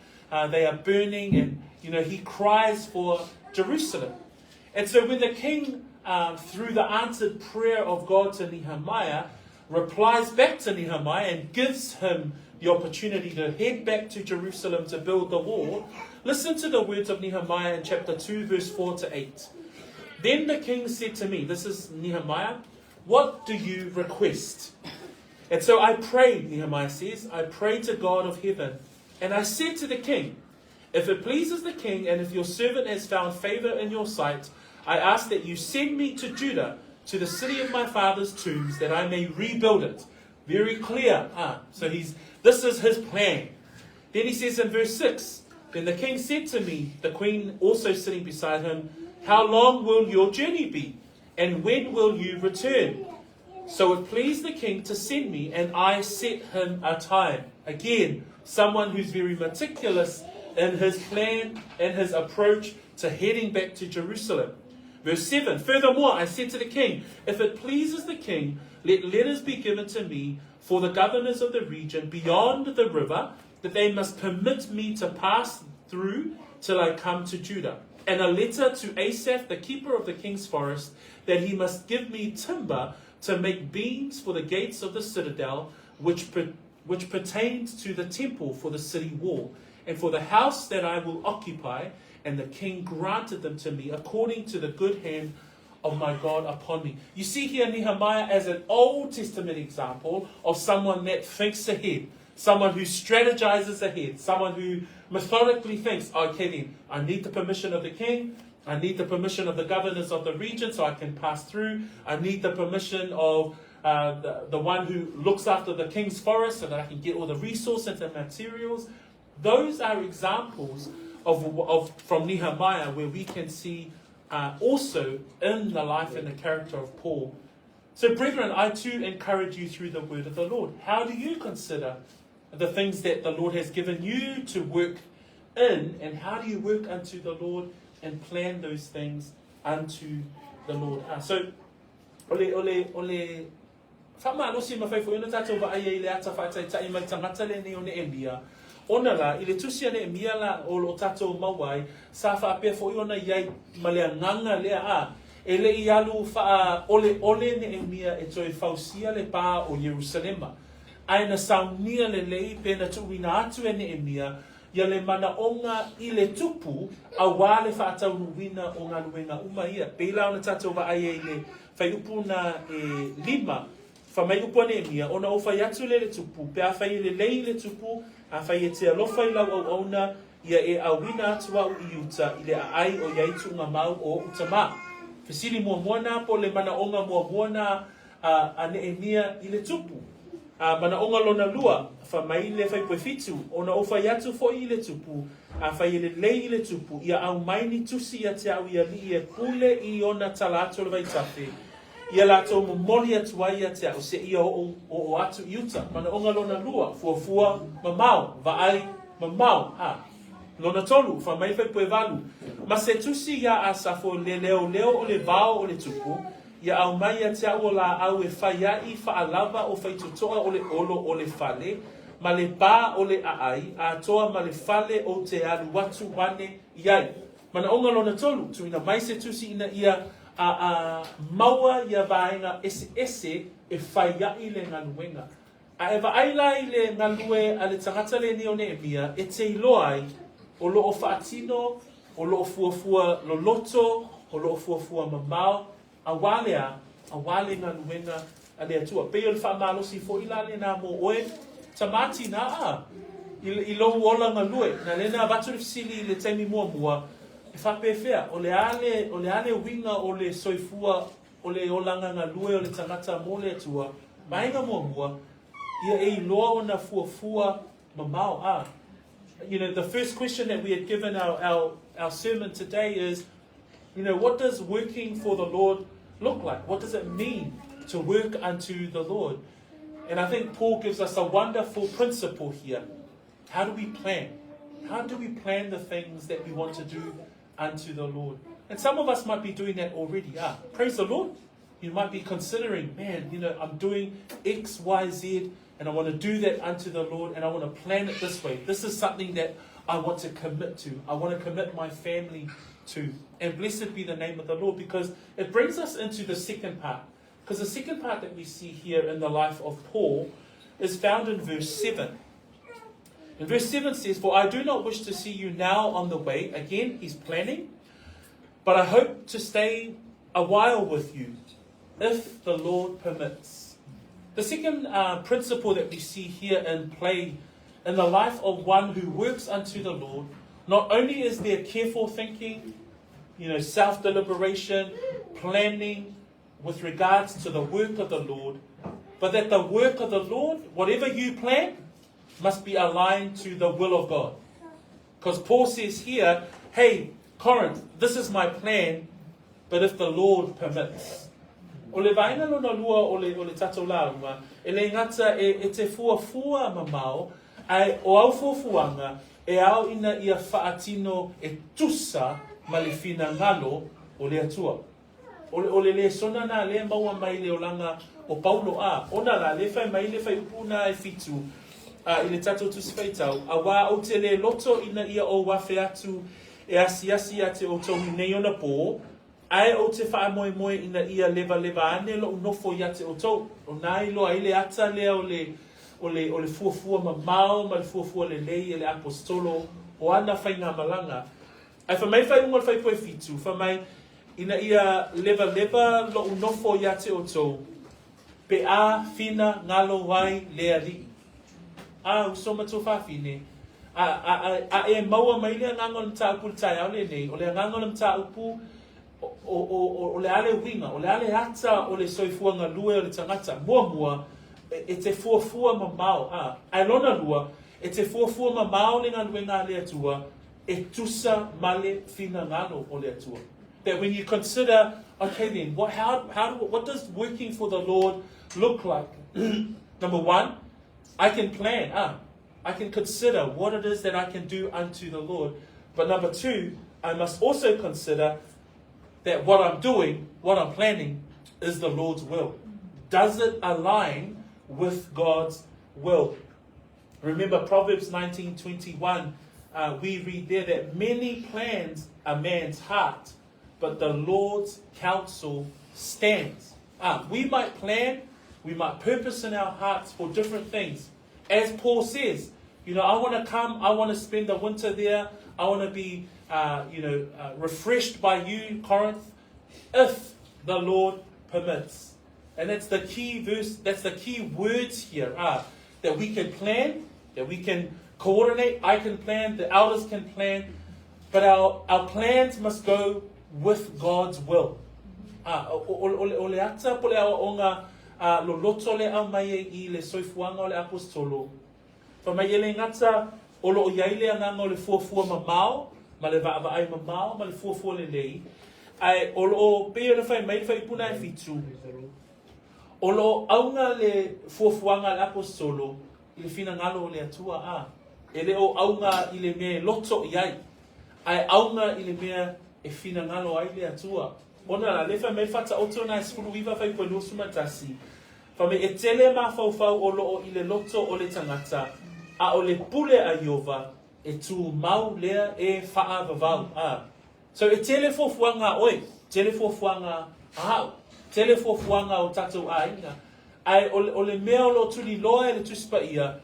they are burning, and, he cries for Jerusalem. And so when the king, through the answered prayer of God to Nehemiah, replies back to Nehemiah and gives him the opportunity to head back to Jerusalem to build the wall, listen to the words of Nehemiah in chapter 2, verse 4 to 8. Then the king said to me, this is Nehemiah, what do you request? And so I prayed, Nehemiah says, I prayed to God of heaven. And I said to the king, If it pleases the king, and if your servant has found favor in your sight, I ask that you send me to Judah, to the city of my father's tombs, that I may rebuild it. Very clear. So he's This is his plan. Then he says in verse 6 Then the king said to me, the queen also sitting beside him, How long will your journey be? And when will you return? So it pleased the king to send me, and I set him a time. Again, someone who's very meticulous in his plan and his approach to heading back to Jerusalem. Verse 7 Furthermore, I said to the king, If it pleases the king, let letters be given to me for the governors of the region beyond the river, that they must permit me to pass through till I come to Judah. And a letter to Asaph, the keeper of the king's forest, that he must give me timber to make beams for the gates of the citadel, which, which pertained to the temple for the city wall, and for the house that I will occupy. And the king granted them to me according to the good hand of my God upon me. You see here Nehemiah as an Old Testament example of someone that thinks ahead, someone who strategizes ahead, someone who methodically thinks, okay then, I need the permission of the king, I need the permission of the governors of the region so I can pass through, I need the permission of uh, the, the one who looks after the king's forest so that I can get all the resources and materials. Those are examples of, of from Nehemiah where we can see uh, also in the life and the character of Paul. So, brethren, I too encourage you through the word of the Lord. How do you consider the things that the Lord has given you to work in, and how do you work unto the Lord and plan those things unto the Lord? Uh, so, ole, ole, ole, Faamalosi ma fai foi ona tatou vaai ai i le ata faataitai mai tagata lenei o Neemia, ona la, i le tusi a Neemia la o loo tatou maua ai, sa faapea foi ona i ai ma le agaga lea a, e le i alu faaoleole Neemia e toe fausia le pa o Ierusalema. Ae na saunia lelei pe na tuuina atu e Neemia ia le manaoga i le tupu auā le faataunuuina o galuega uma ia. Pei la ona tatou vaai ai i le Fuaiupu na e lima, Fa mai upu a Neemia, ona ou fai atu lea i le tupu, pe afai e lelei i le tupu, afai e te alofa i lau auauna, ia e auina atu au i uta i le aai o iai tuugamau o oʻu tamā. Fesili muamua na po o le manaoga muamua na a, a Neemia i le tupu. A manaoga lona lua, fa mai le fuaiupu e fitu, ona ou fai atu foi i le tupu, afai e lelei i le tupu, ia aumai ni tusi ia te au i alii e pule i ona tala atu o le vaitafe, ia latou momoli atu ai ia te au seia oo, oo atu i uta. Manaoga lona lua, fuafua mamao, vaai mamao, a. Lona tolu, fa mai fuaiupu e valu, ma se tusi ia Asafo le leoleo o le vao o le tupu, Ia aumai ia te au o laau e fai ai faalava o faitotoa o le olo o le fale, ma le pa o le aai, atoa ma le fale ou te alu atu ane i ai. Manaoga lona tolu, tuuina mai se tusi ina ia a, a, maua ia vaega eseese e fai ai le galuega. A e vaai la i le galue a le tagata lenei o Neemia, e te iloa ai, o lo o faatino, o lo o fuafua loloto, o lo o fuafua mamao, auā le a? Auā le galuega a le Atua. Pei o le faamalosi foi la lena mo oe, tamā tinā, a, i, i lou ola galue. Na lena avatu le fesili i le taimi muamua, e faapefea, o le a le, o le a le uiga o le soifua o le olaga galue o le tagata mo le Atua, vaega muamua, ia e iloa ona fuafua mamao. Ah, you know, the first question that we had given our, our, our sermon today is, you know, what does working for the Lord look like? What does it mean to work unto the Lord? And I think Paul gives us a wonderful principle here. How do we plan? How do we plan the things that we want to do unto the Lord? And some of us might be doing that already. Ah, praise the Lord. You might be considering, man, you know, I'm doing X, Y, Z, and I want to do that unto the Lord, and I want to plan it this way. This is something that I want to commit to. I want to commit my family to. And blessed be the name of the Lord, because it brings us into the second part. Because the second part that we see here in the life of Paul is found in verse 7. And verse 7 says, For I do not wish to see you now on the way. Again, he's planning. But I hope to stay a while with you, if the Lord permits. The second uh, principle that we see here in play in the life of one who works unto the Lord, not only is there careful thinking, you know, self deliberation, planning with regards to the work of the Lord, but that the work of the Lord, whatever you plan, must be aligned to the will of God. Because Paul says here, hey, Corinth, this is my plan, but if the Lord permits. O le vaega lona lua o le, o le tatou lauga, e le gata e, e te fuafua mamao, ae o au fuafuaga e ao ina ia faatino e tusa ma le finagalo o le Atua. O le, o le lesona na lea e maua mai le olaga o Paulo a, ona la, lea fai mai le fuaiupu na e fitu, a, i le tatou Tusi Faitau, auā ou te le loto ina ia ou afe atu e asiasi ia te outou i nei ona pō, ae ou te faamoemoe ina ia levaleva ane loʻu nofo ia te outou. O nā iloa ai le ata lea o le, o le, o le fuafua mamao ma le fuafua lelei e le Aposetolo o ana faigamalaga. Ae fai mai le faaiuga o le fuaiupu e fitu, fai mai, Ina ia levaleva loʻu nofo ia te outou, pe a finagalo ai le Alii. A, uso ma tuafafine, a, a, a, a e maua mai le agaga o le mataupu i le taeao lenei, o le agaga o le mataupu, o, o, o, o le a le uiga, o le a le ata o le soifua galue o le tagata. Muamua, e, e te fuafua mamao, a, ae lona lua, e te fuafua mamao le galuega a le Atua, e tusa ma le finagalo o le Atua. That when you consider, okay then, what, how, how do, what does working for the Lord look like? Number one, I can plan. Ah, I can consider what it is that I can do unto the Lord. But number two, I must also consider that what I'm doing, what I'm planning, is the Lord's will. Does it align with God's will? Remember Proverbs 19:21, uh, we read there that many plans a man's heart, but the Lord's counsel stands. Ah, we might plan, we might purpose in our hearts for different things. As Paul says, you know, I want to come, I want to spend the winter there, I want to be, uh, you know, uh, refreshed by you, Corinth, if the Lord permits. And that's the key verse, that's the key words here are that we can plan, that we can coordinate, I can plan, the elders can plan, but our, our plans must go with God's will. Ah, o, o, o, o le ata po le aoaoga a loloto le au mai ai i le soifuaga o le aposetolo. Fai mai e le gata o loo i ai le agaga o le fuafua mamao ma le vaavaai mamao ma le fuafua lelei, ae o loo pei ona fai mai le fuaiupu na e fitu, o loo auga le fuafuaga a le aposetolo i le finagalo o le Atua, a e le o auga i le mea e loto i ai, ae auga i le mea e finagalo ai le Atua. Ona la, le fai mai le Faataoto na e 19 fuaiupu e 21, Fai mai, E tele mafaufau o loo i le loto o le tagata, a o le pule a Iova, e tumau lea e faavavau. A. So e tele fuafuaga a oe, tele fuafuaga a au, tele fuafuaga o tatou aiga, ae o le, o le mea o loo tuliloa e le Tusi Paia,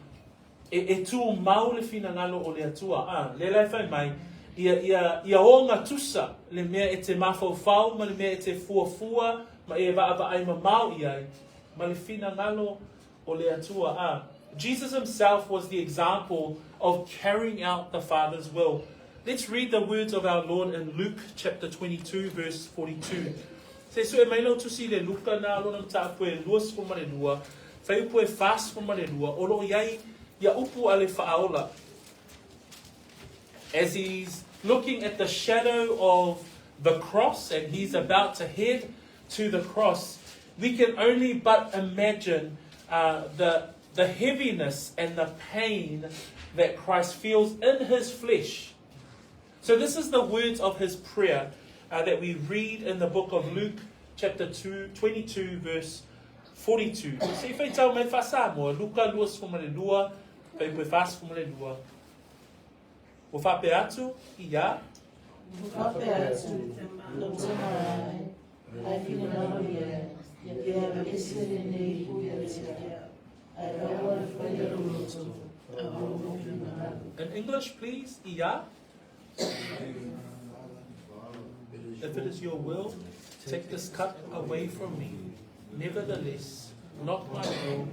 e, e tumau le finagalo o le Atua. A, lea la e fai mai, ia, ia, ia ogatusa le mea e te mafaufau ma le mea e te fuafua ma e vaavaai mamao i ai, ma le finagalo o le Atua. A, Jesus himself was the example of carrying out the Father's will. Let's read the words of our Lord in Luke chapter 22 verse 42. Se sue mai lau tusi i le Luka na lona mataupu e 22, fuaiupu e 42, o loo i ai ia upu a le Faaola. As he's looking at the shadow of the cross and he's about to head to the cross, we can only but imagine uh, the, the heaviness and the pain that Christ feels in his flesh. So, this is the words of his prayer uh, that we read in the book of Luke, chapter 2, 22, verse 42. Se i faitau mai faa-Samoa, Luka 22, fuaiupu e 42. Ua faapea atu ia. Ua faapea atu, lou tama ai, ae finagalo ia, ia aveese lenei ipu ia te au, ae aua le faia lou loto, a o lou finagalo. In English, please, ia. If it is your will, take this cup away from me. Nevertheless, not my will,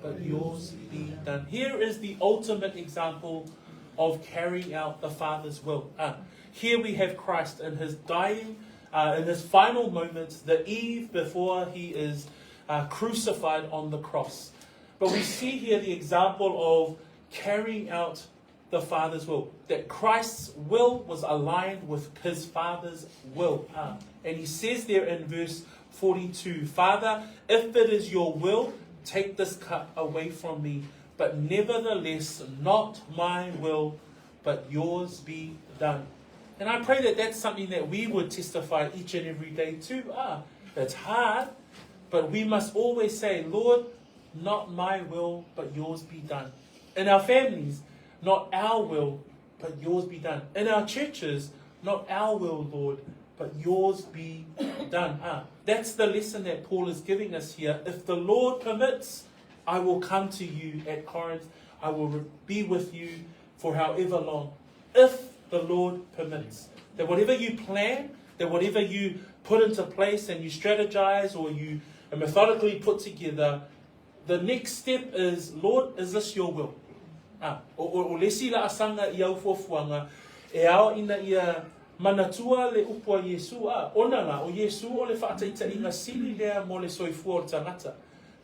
but yours be done. Here is the ultimate example of carrying out the Father's will. Uh, here we have Christ in his dying, uh, in his final moments, the eve before he is uh, crucified on the cross. But we see here the example of carrying out the Father's will. That Christ's will was aligned with his Father's will. And he says there in verse 42, Father, if it is your will, take this cup away from me. But nevertheless, not my will, but yours be done. And I pray that that's something that we would testify each and every day too. It's hard, but we must always say, Lord, not my will, but yours be done. In our families, not our will, but yours be done. In our churches, not our will, Lord, but yours be done. That's the lesson that Paul is giving us here. If the Lord permits, I will come to you at Corinth. I will be with you for however long. If the Lord permits. That whatever you plan, that whatever you put into place and you strategize or you methodically put together, the next step is, Lord, is this your will? O le isi laasaga i au fuafuaga e ao ina ia manatua le upu a Iesu a ona la o Iesu o le faataitaiga sili lea mo le soifua o le tagata.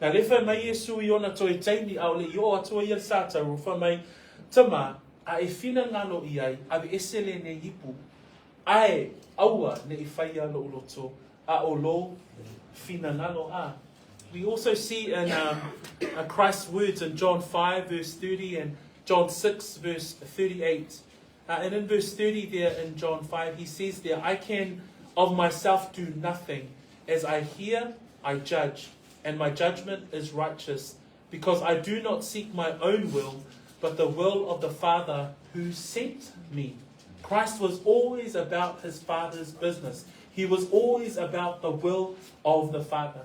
Na le fai mai Iesu i ona toe taimi a o le i oo atu ai ia le sataru fai mai, Tama, a e finagalo i ai, aveese lenei ipu, ae aua ne i faia lou loto, a o lou finagalo a. We also see in Christ's words in John 5 verse 30 and John 6 verse 38. And in verse 30 there in John 5, he says there, I can of myself do nothing. As I hear, I judge, and my judgment is righteous, because I do not seek my own will, but the will of the Father who sent me. Christ was always about his Father's business. He was always about the will of the Father.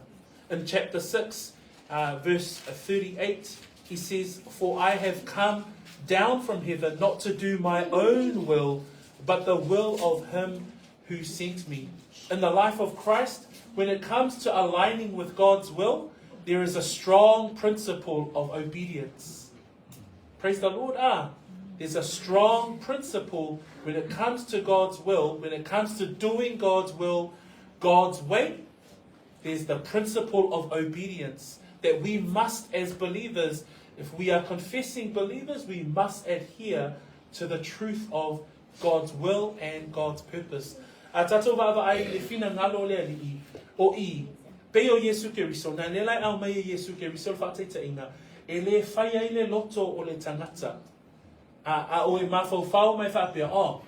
In chapter 6, verse 38, he says, For I have come down from heaven not to do my own will, but the will of him who sent me. In the life of Christ, when it comes to aligning with God's will, there is a strong principle of obedience. Praise the Lord. There's a strong principle when it comes to God's will, when it comes to doing God's will, God's way, there's the principle of obedience that we must, as believers, if we are confessing believers, we must adhere to the truth of God's will and God's purpose. A tātou vaavaai i le finagalo o le Alii, o i, pei o Iesu Keriso, na le lai au mai e Iesu Keriso le faataitaiga, e lē fai ai le loto o le tagata. A, a o e mafaufau mai faapea, oh,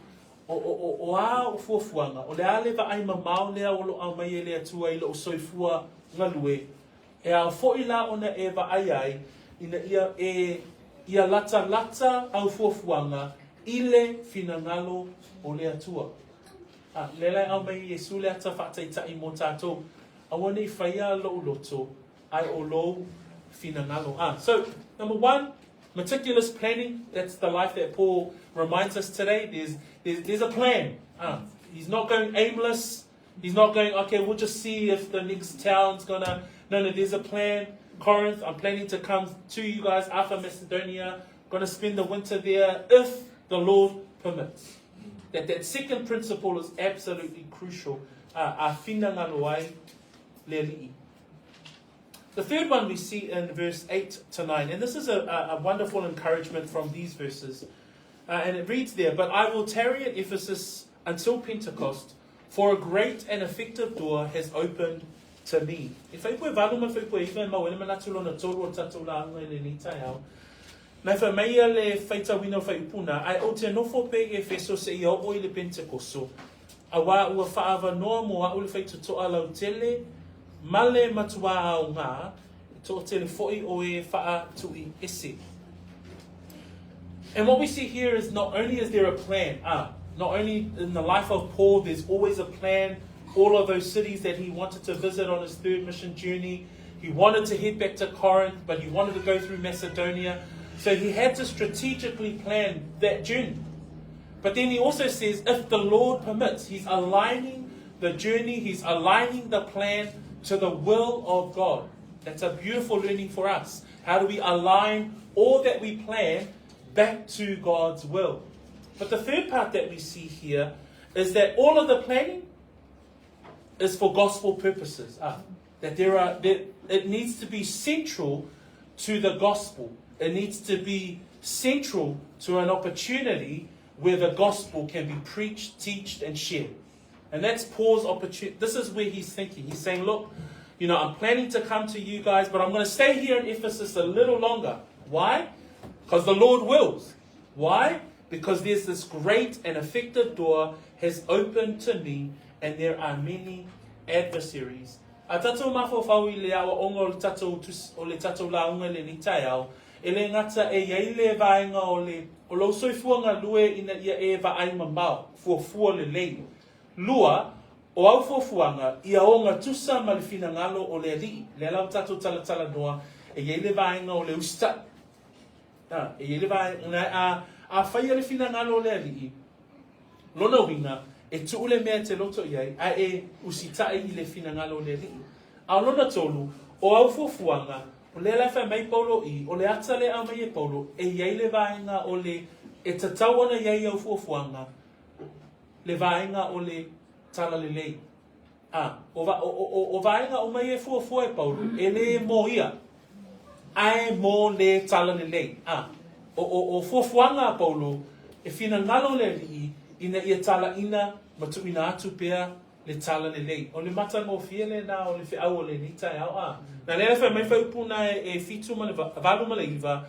o, o, o, o a o fuafuaga, o le a le vaai mamao lea o loo aumai e le Atua i lou soifua galue, e ao foi la ona e vaai ai, ina ia e ia latalata au fuafuaga i le finagalo o le Atua. A, le lai aumai e Iesu le ata faataitai mo tātou, aua nei faia lou loto, ae o lou finagalo. So, number one, meticulous planning. That's the life that Paul reminds us today. There's a plan. He's not going aimless. He's not going, okay, we'll just see if the next town's gonna. No, there's a plan. Corinth, I'm planning to come to you guys after Macedonia. Gonna spend the winter there if the Lord permits. That second principle is absolutely crucial. A finagalo ai le Alii. The third one we see in verse 8 to 9, and this is a wonderful encouragement from these verses. And it reads there, But I will tarry at Ephesus until Pentecost, for a great and effective door has opened to me. E fai 8 ma fai 9 e mau ele manatu lona tolu o tātou lauga i lenei taeao. Na e fai mai ia le faitauina o faaiupu na, ae ou te nofo pea i Efeso seia oo i le Penetekoso. Auā ua faaavanoa mo a'u le faitotoa lautele, ma le matuā aogā, e toatele foʻi o e faatuiese. And what we see here is not only is there a plan, not only in the life of Paul, there's always a plan. All of those cities that he wanted to visit on his third mission journey, he wanted to head back to Corinth, but he wanted to go through Macedonia. So he had to strategically plan that journey. But then he also says, if the Lord permits, he's aligning the journey, he's aligning the plan to the will of God. That's a beautiful learning for us. How do we align all that we plan back to God's will? But the third part that we see here is that all of the planning is for gospel purposes. That it needs to be central to the gospel. It needs to be central to an opportunity where the gospel can be preached, taught, and shared. And that's Paul's opportunity. This is where he's thinking. He's saying, look, you know, I'm planning to come to you guys, but I'm going to stay here in Ephesus a little longer. Why? Because the Lord wills. Why? Because there's this great and effective door has opened to me, and there are many adversaries. A tatou mafaufau i le aoaoga o le tatou tusi, o le tatou lauga i lenei taeao, e le gata e i ai le vaega o le, o lou soifua galue ina ia e vaai mamao, fuafua lelei. Lua, o au fuafuaga, ia ogatusa ma le finagalo o le Alii. Lea la ua tatou talatalanoa, e i ai le vaega o le usitai. A, e i ai le vaega, a, a faia le finagalo o le Alii, Lona uiga, e tuu le mea e te loto i ai, a e usitai i le finagalo o le Alii. A o lona tolu, o au fuafuaga, o lea la e fai mai Paulo i, o le ata lea e aumai e Paulo, e i ai le vaega o le, e tatau ona i ai au fuafuaga, le vaega o le talalelei. A, o, o, o, o vaega uma ia e fuafua e Paulo, e lē mō ia, ae mō le talalelei. A, o, o, o fuafuaga a Paulo, e finagalo le Alii ina ia talaina ma tuuina atu pea le talalelei. O le matagofie lena o le feau o lenei taeao. A, na lea e fai mai faaiupu na e, e 7 ma le 8 ma le 9,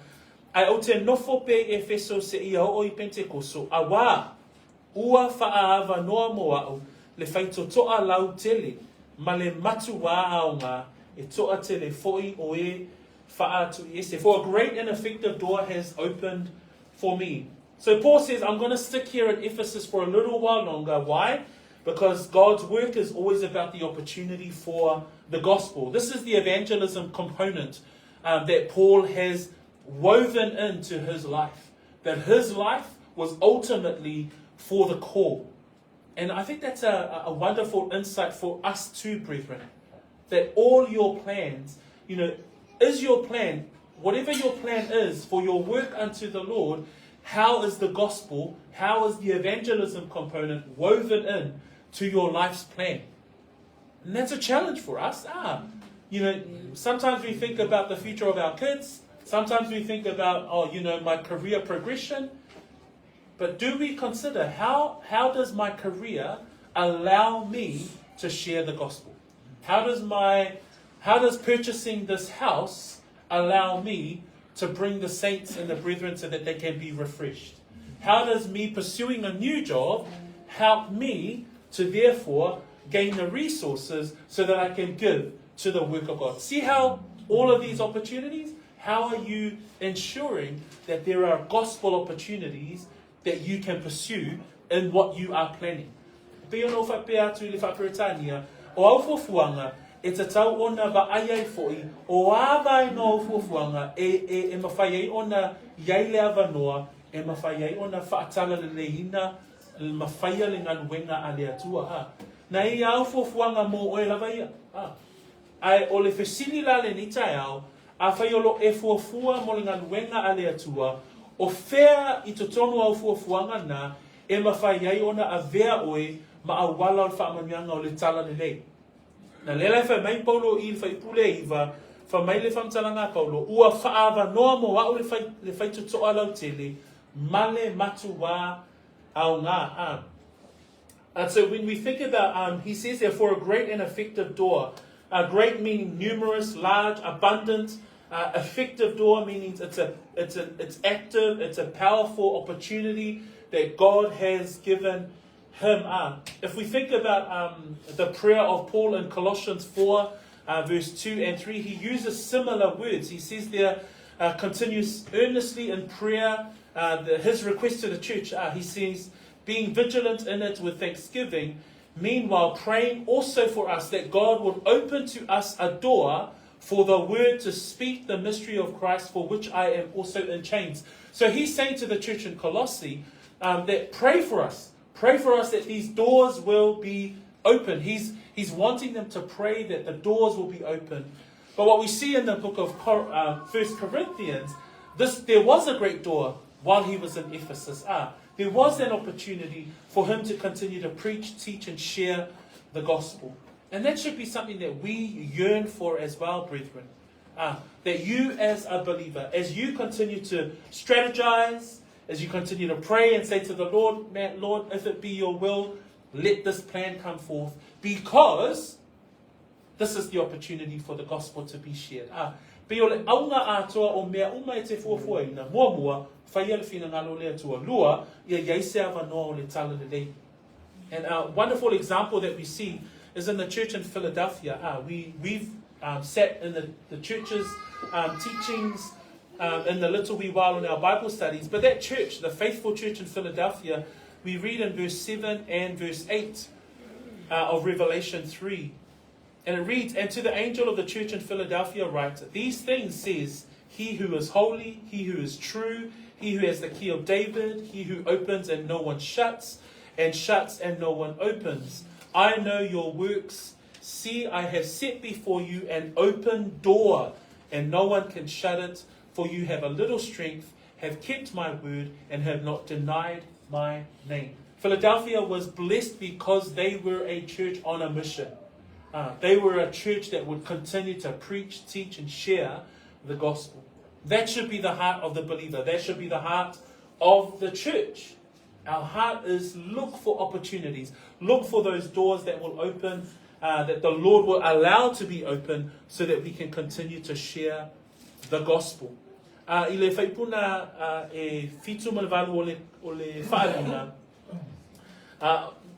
Ae ou te nofo pea i Efeso seia oo i Pentekoso, auā, Ua faaavanoa mo a'u le faitotoa lautele ma le matuā aoga e toatele fo'i o e fa'atu'iese. For a great and effective door has opened for me. So Paul says, I'm going to stick here in Ephesus for a little while longer. Why? Because God's work is always about the opportunity for the gospel. This is the evangelism component that Paul has woven into his life. That his life was ultimately for the call. And I think that's a, a wonderful insight for us too, brethren. That all your plans, you know, is your plan, whatever your plan is for your work unto the Lord, how is the gospel, how is the evangelism component woven in to your life's plan? And that's a challenge for us. Ah, you know, sometimes we think about the future of our kids. Sometimes we think about, oh, you know, my career progression. But do we consider how, how does my career allow me to share the gospel? How does my how does purchasing this house allow me to bring the saints and the brethren so that they can be refreshed? How does me pursuing a new job help me to therefore gain the resources so that I can give to the work of God? See how all of these opportunities, how are you ensuring that there are gospel opportunities that you can pursue in what you are planning? Pei ona ou faapea atu i le Faa-Peretania, o au fuafuaga, e tatau ona vaai ai foʻi o a vaega o au fuafuaga e, e, e mafai ai ona i ai le avanoa e mafai ai ona faatalaleleiina ma faia le galuega a le Atua. A. Na ia au fuafuaga mo oe lava ia. A. Ae o le fesili la lenei taeao, afai o lo e fuafua mo le galuega a le Atua, o fea i totonu o au fuafuaga na e mafai ai ona avea oe ma auala o le faamanuiaga o le talalelei? Na lea la e fai mai Paulo i le Faipule e iva, fai mai le faamatalaga a Paulo, Ua faaavanoa mo a'u le fai, le faitotoa lautele ma le matuā aoga. A. And so when we think about, um, he says there, for a great and effective door. A great meaning numerous, large, abundant. Uh, effective door meaning it's a, it's a, it's active, it's a powerful opportunity that God has given him. Uh, if we think about um, the prayer of Paul in Colossians 4, uh, verse 2 and 3, he uses similar words. He says there, uh, continues earnestly in prayer, uh, the, his request to the church, uh, he says, being vigilant in it with thanksgiving, meanwhile praying also for us that God would open to us a door for the word to speak the mystery of Christ, for which I am also in chains. So he's saying to the church in Colossae um, that pray for us. Pray for us that these doors will be open. He's, he's wanting them to pray that the doors will be open. But what we see in the book of First Corinthians, this, there was a great door while he was in Ephesus. Ah, there was an opportunity for him to continue to preach, teach, and share the gospel. And that should be something that we yearn for as well, brethren. That you as a believer, as you continue to strategize, as you continue to pray and say to the Lord, man, Lord, if it be your will, let this plan come forth because this is the opportunity for the gospel to be shared. Ah, pei o le auga atoa o mea uma e te fuafuaina, muamua, whaia le finangalo le Atua. Lua, ia iai se avanoa o le talalelei. And a wonderful example that we see is in the church in Philadelphia. Ah, we've sat in the church's teachings in the little wee while in our Bible studies. But that church, the faithful church in Philadelphia, we read in verse 7 and verse 8 of Revelation 3. And it reads, And to the angel of the church in Philadelphia write, These things says he who is holy, he who is true, he who has the key of David, he who opens and no one shuts, and shuts and no one opens. I know your works. See, I have set before you an open door, and no one can shut it, for you have a little strength, have kept my word, and have not denied my name. Philadelphia was blessed because they were a church on a mission. They were a church that would continue to preach, teach, and share the gospel. That should be the heart of the believer. That should be the heart of the church. Our heart is look for opportunities. Look for those doors that will open, that the Lord will allow to be open so that we can continue to share the gospel. I le faipuna e 7 ma le 8 o le whaalina,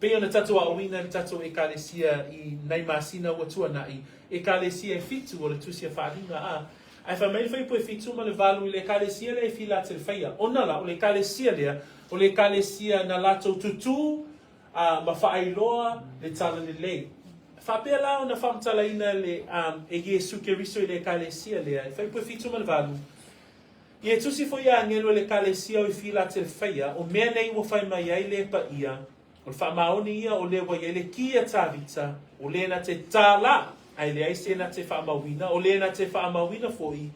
pei ona tatou aoina le tatou ekalesia i nei masina ua tuanai, ekalesia e 7 o le tusi a whaalina, ai wha mai le whaipu e 7 ma le 8 i le ekalesia le e fila te whaia. Ona la, o le ekalesia lea, o le ekalesia na latou tutu ma whaailoa le tala lelei. Whapea la ona whamtalaina le e Iesu Keriso i le ekalesia lea, e whaipu e 7 ma le 8. I e tusi fo ia angelo le ekalesia o i fila te whaia, o mea nei ua whai mai ai le pa ia, o le whaamaoni ia o le wa ia le kia tāvita, o le na te tāla, ai le ai se na te whaamauina, o le na te whaamauina foi,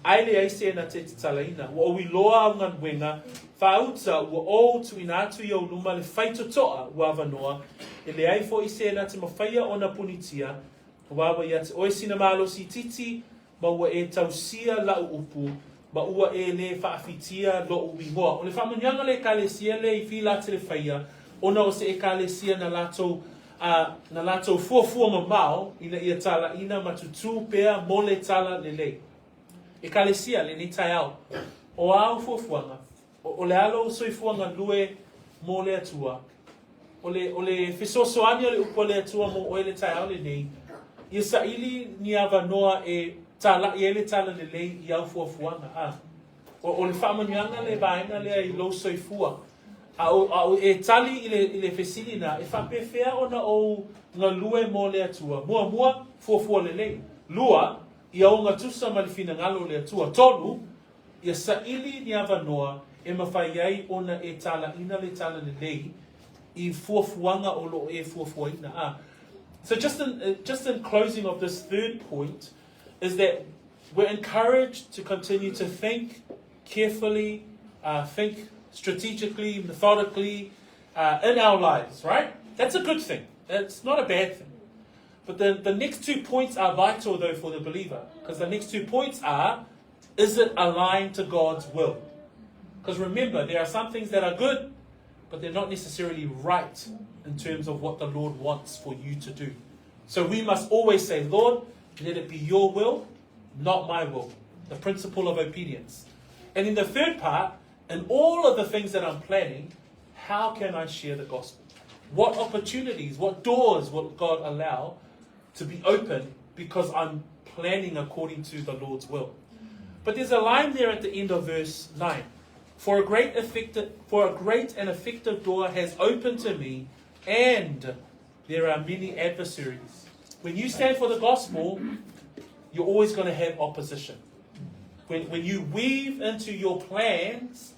ai le ai se na te tatalaina. Ua o iloa au ngaluenga, whaauta ua o tuina atu i au luma le whaitotoa ua avanoa, e le ai foi se na te mawhaia o na punitia, wawa ia te oe sina malosi titi, ma ua e tausia lau upu, ma ua e le whaafitia lo uingoa. O le whaamanianga le ekalesia le i fila te le whaia, ona o se ekalesia na latou fuafua mamao, ina ia tala ina matutu pea mo le tala lelei. Ekalesia le ni tai ao. O au fuafuaga, o le alo soifuaga lue mo le Atua. O le fesoasoani o le upu a le Atua mo oe le taeao lenei, ia saili ni avanoa e tala'i ai le tala lelei i au fuafuaga. O le faamanuiaga le vaega lea i lou soifua. A o e tali i le fesilina, e faapefea ona ou galue mo le Atua. Muamua, fuafua lelei. Lua, ia ogatusa ma le finagalo o le Atua. Tolu, ia saili ni avanoa e mawhai ai ona e talaina le tala lelei i fuafuaga o loo e fuafuaina. So just in closing of this third point is that we're encouraged to continue to think carefully, think strategically, methodically in our lives, right? That's a good thing. It's not a bad thing. But the next 2 points are vital though for the believer, because the next 2 points are, is it aligned to God's will? Because remember, there are some things that are good, but they're not necessarily right in terms of what the Lord wants for you to do. So we must always say, Lord, let it be your will, not my will. The principle of obedience. And in the third part, in all of the things that I'm planning, how can I share the gospel? What opportunities, what doors will God allow to be open because I'm planning according to the Lord's will? But there's a line there at the end of verse 9. For a great and effective door has opened to me, and there are many adversaries. When you stand for the gospel, you're always going to have opposition. When you weave into your plans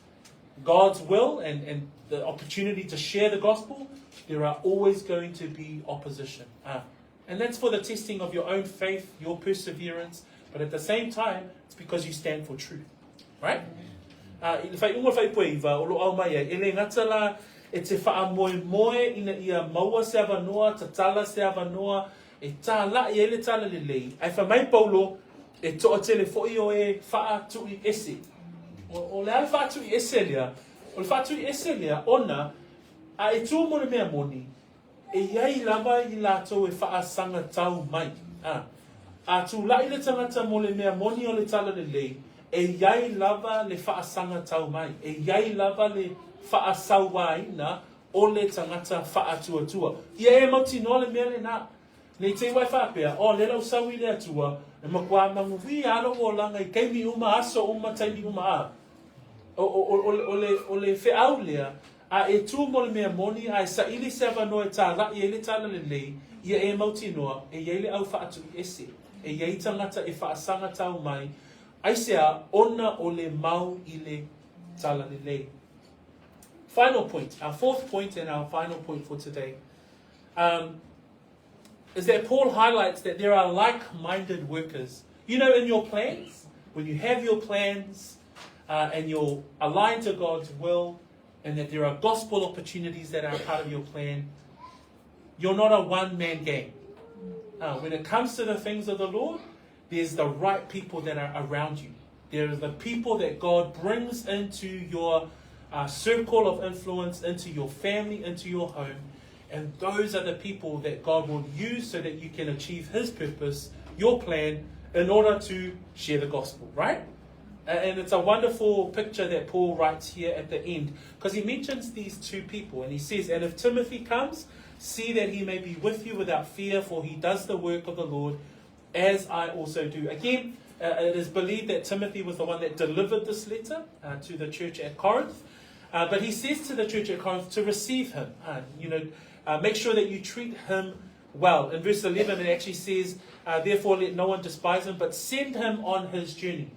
God's will and the opportunity to share the gospel, there are always going to be opposition. And that's for the testing of your own faith, your perseverance, but at the same time, it's because you stand for truth. Right? I le whai unga whai poeiva, o lo au mai ai, e le ngata la e te whaamoe moe ina ia maua se avanoa, tatala se avanoa, e tā la i ele tala lelei. Ai wha mai Paulo, E toatele foi o e faatuiese. O, o le a le faatuiese lea? O le faatuiese lea ona a e tu mo le mea moni, e iai lava i latou e faasagatau mai. A, a tulai le tagata mo le mea moni o le talalelei, e iai lava le faasagatau mai, e iai lava le faasauaina o le tagata faatuatua. Ia e mautinoa le mea lena. Ne i te i ua e faapea, Oh, lea la ua sau i le Atua, e matua manuia lava lou olaga i taimi uma, aso uma, taimi uma, a. O, o, o, o, le, o le feau lea, a e tu mo le mea moni, a e saili se avanoa e tālaʻi ai le talalelei, ia e mautinoa, e i ai le au faatuiese, e i ai tagata e faasagatau mai, aisea, ona o le mau i le talalelei. Final point, our fourth point and our final point for today. Um, is that Paul highlights that there are like minded workers. You know, in your plans, when you have your plans uh, and you're aligned to God's will, and that there are gospel opportunities that are part of your plan, you're not a one man gang. Uh, when it comes to the things of the Lord, there's the right people that are around you. There are the people that God brings into your uh, circle of influence, into your family, into your home. And those are the people that God will use so that you can achieve His purpose, your plan, in order to share the gospel, right? And it's a wonderful picture that Paul writes here at the end because he mentions these two people and he says, And if Timothy comes, see that he may be with you without fear, for he does the work of the Lord as I also do. Again, uh, it is believed that Timothy was the one that delivered this letter uh, to the church at Corinth. Uh, but he says to the church at Corinth to receive him. Uh, you know, uh, make sure that you treat him well. In verse 11, it actually says, uh, Therefore, let no one despise him, but send him on his journey.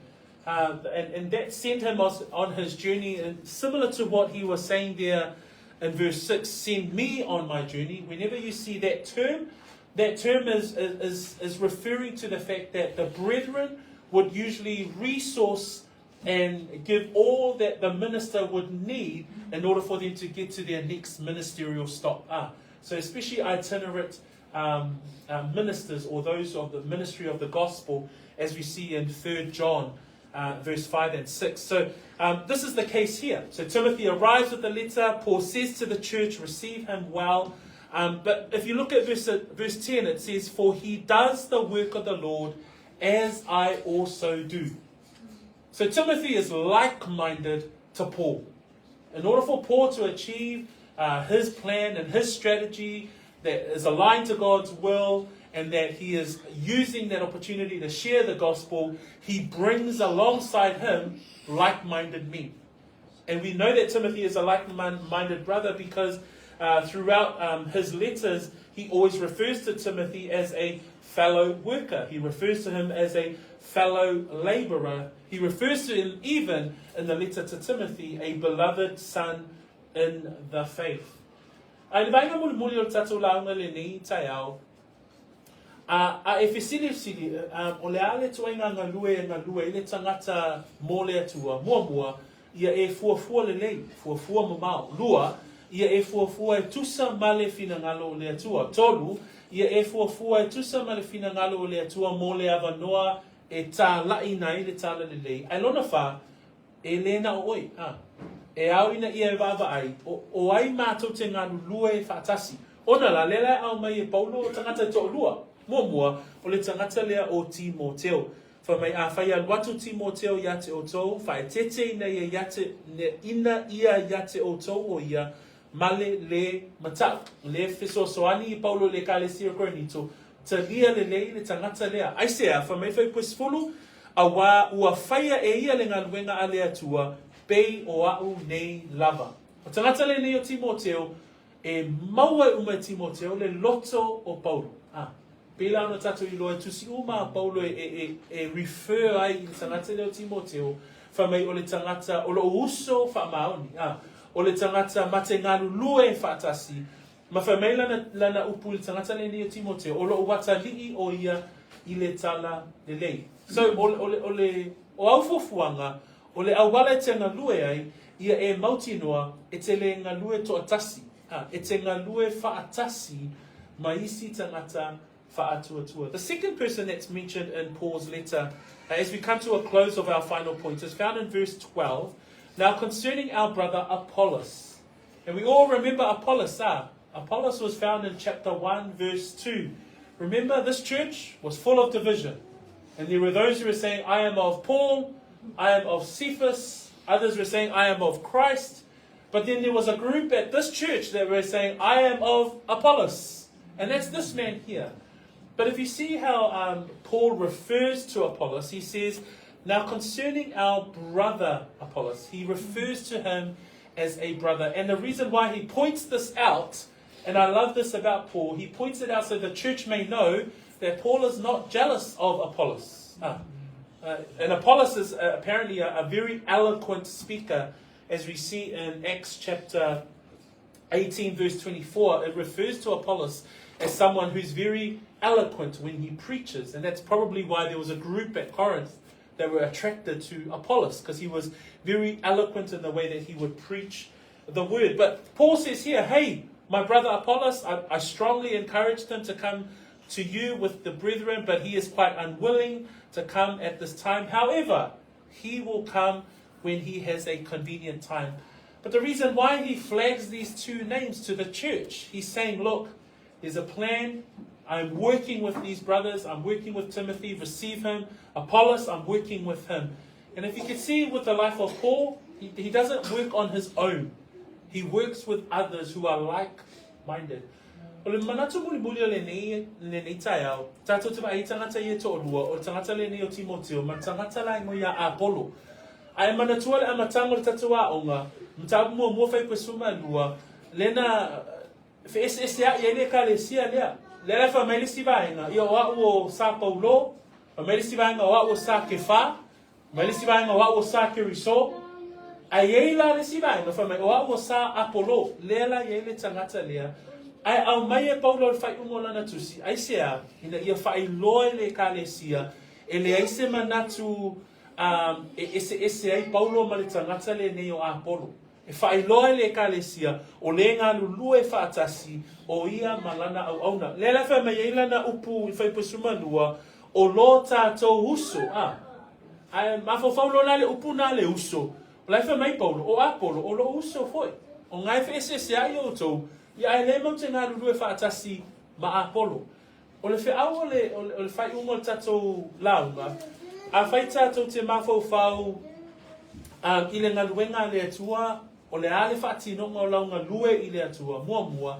Uh, and, and that sent him on his journey, and similar to what he was saying there in verse 6, send me on my journey. Whenever you see that term, that term is, is, is referring to the fact that the brethren would usually resource and give all that the minister would need in order for them to get to their next ministerial stop. Ah, so especially itinerant um, uh, ministers or those of the ministry of the gospel, as we see in 3 John uh, verse 5 and 6. So um, this is the case here. So Timothy arrives with the letter. Paul says to the church, receive him well. Um, but if you look at verse, uh, verse 10, it says, For he does the work of the Lord as I also do. So Timothy is like minded to Paul. In order for Paul to achieve uh, his plan and his strategy that is aligned to God's will and that he is using that opportunity to share the gospel, he brings alongside him like minded men. And we know that Timothy is a like minded brother because uh, throughout um, his letters, he always refers to Timothy as a fellow worker. He refers to him as a fellow laborer. He refers to him even in the letter to Timothy, a beloved son in the faith. A i le vaega mulimuli o le tatou lauga lenei taeao, a, a e fesilisili, um, o le a le tuaiga galue e galue ai le tagata mo le Atua, muamua, ia e fuafua lelei, fuafua mamao. Lua, ia e fuafua e tusa ma le finagalo o le Atua. Tolu, ia e fuafua e tusa ma le finagalo o le Atua mo le avanoa e tālaʻina ai le talalelei. Ae lona fa, E le na o oe, a. E ao ina ia e vaavaai, o, o ai matou te galulue faatasi. Ona la, lea la e ao mai e Paulo o tagata e toalua. Muamua, o le tagata lea o Timoteo. Fai mai, afai alu atu Timoteo ia te outou, faaeteete ina ia ia te, ina ia ia te outou o ia, ma le le matau. Le fesoasoani i Paulo i le Ekalesia o Korinito, talia lelei le tagata lea. Aisea, fai mai Fuaiupu e 10, Auā ua faia e ia le galuega a le Atua, pei o aʻu nei lava. O tagata lenei o Timoteo, e maua e uma e Timoteo le loto o Paulo. A, pei la ona tatou iloa e tusi uma a Paulo e, e, e, e refer ai i le tagata lea o Timoteo, fai mai o le tagata o lou uso faamaoni, a, o le tagata ma te galulue faatasi, ma fai mai lana, lana upu i le tagata lenei o Timoteo, o lou atalii o ia i le tala lelei. So, o, o, le, o, le, o au fuafuaga, o le auala e te galue ai, ia e mautinoa e te le galue toatasi, a, e te galue faatasi ma isi tagata. Fa'atuatua. The second person that's mentioned in Paul's letter, uh, as we come to a close of our final point, is found in verse 12. Now, concerning our brother Apollos. And we all remember Apollos, ah. Apollos was found in chapter 1, verse 2. Remember, this church was full of division. And there were those who were saying, I am of Paul, I am of Cephas. Others were saying, I am of Christ. But then there was a group at this church that were saying, I am of Apollos. And that's this man here. But if you see how um, Paul refers to Apollos, he says, Now concerning our brother Apollos, he refers to him as a brother. And the reason why he points this out, and I love this about Paul, he points it out so the church may know that Paul is not jealous of Apollos. Ah. Uh, and Apollos is uh, apparently a, a very eloquent speaker, as we see in Acts chapter 18, verse 24. It refers to Apollos as someone who's very eloquent when he preaches. And that's probably why there was a group at Corinth that were attracted to Apollos, because he was very eloquent in the way that he would preach the word. But Paul says here, hey, my brother Apollos, I, I strongly encouraged him to come to you with the brethren, but he is quite unwilling to come at this time. However, he will come when he has a convenient time. But the reason why he flags these two names to the church, he's saying, look, there's a plan. I'm working with these brothers. I'm working with Timothy. Receive him. Apollos, I'm working with him. And if you can see with the life of Paul, he, he doesn't work on his own. He works with others who are like-minded. O le manatu mulimuli o lenei, lenei taeao, tātou te vaai tangata i e to'orua, o le tangata lenei o Timoteo, ma le tangata la ingoa ia Apollo. Ae manatua le amatanga o le tatou aoga, mataupu muamua whai koe suma lua, lena feeseesea'i ai le ekalesia lea. Lea la e fai mai le isi vaega, ia o a'u o Sa Paulo, fai mai le isi vaega o a'u o Sa Kefa, mai le isi vaega o a'u o Sa Keriso, ae i ai la le isi vaega fai mai o a'u o Sa Apolo, lea la i ai le tagata lea. Ae aumai e Paulo le faaiuga o lana tusi, aisea, ina ia faailoa i le ekalesia, e leai se manatu um, e eseese ai Paulo ma le tagata lenei o Apolo. E faailoa e le Ekalesia, o le galulue faatasi, o ia ma lana auauna. Lea la e fai mai ai lana upu i Faipuesumalua, o lo tatou uso, a. Ae mafaufau loa la le upu na le uso. O la e fai mai Paulo, o Apolo, o lou uso foi. O nga e feeseesea'i outou, ia ae le mau te galulue faatasi ma Apolo. O le feau o le, o le, o le faaiuga o le tatou lauga, afai tatou te mafaufau um, i le galuega a le Atua, o le a le faatinoga o lau galue i le Atua, muamua,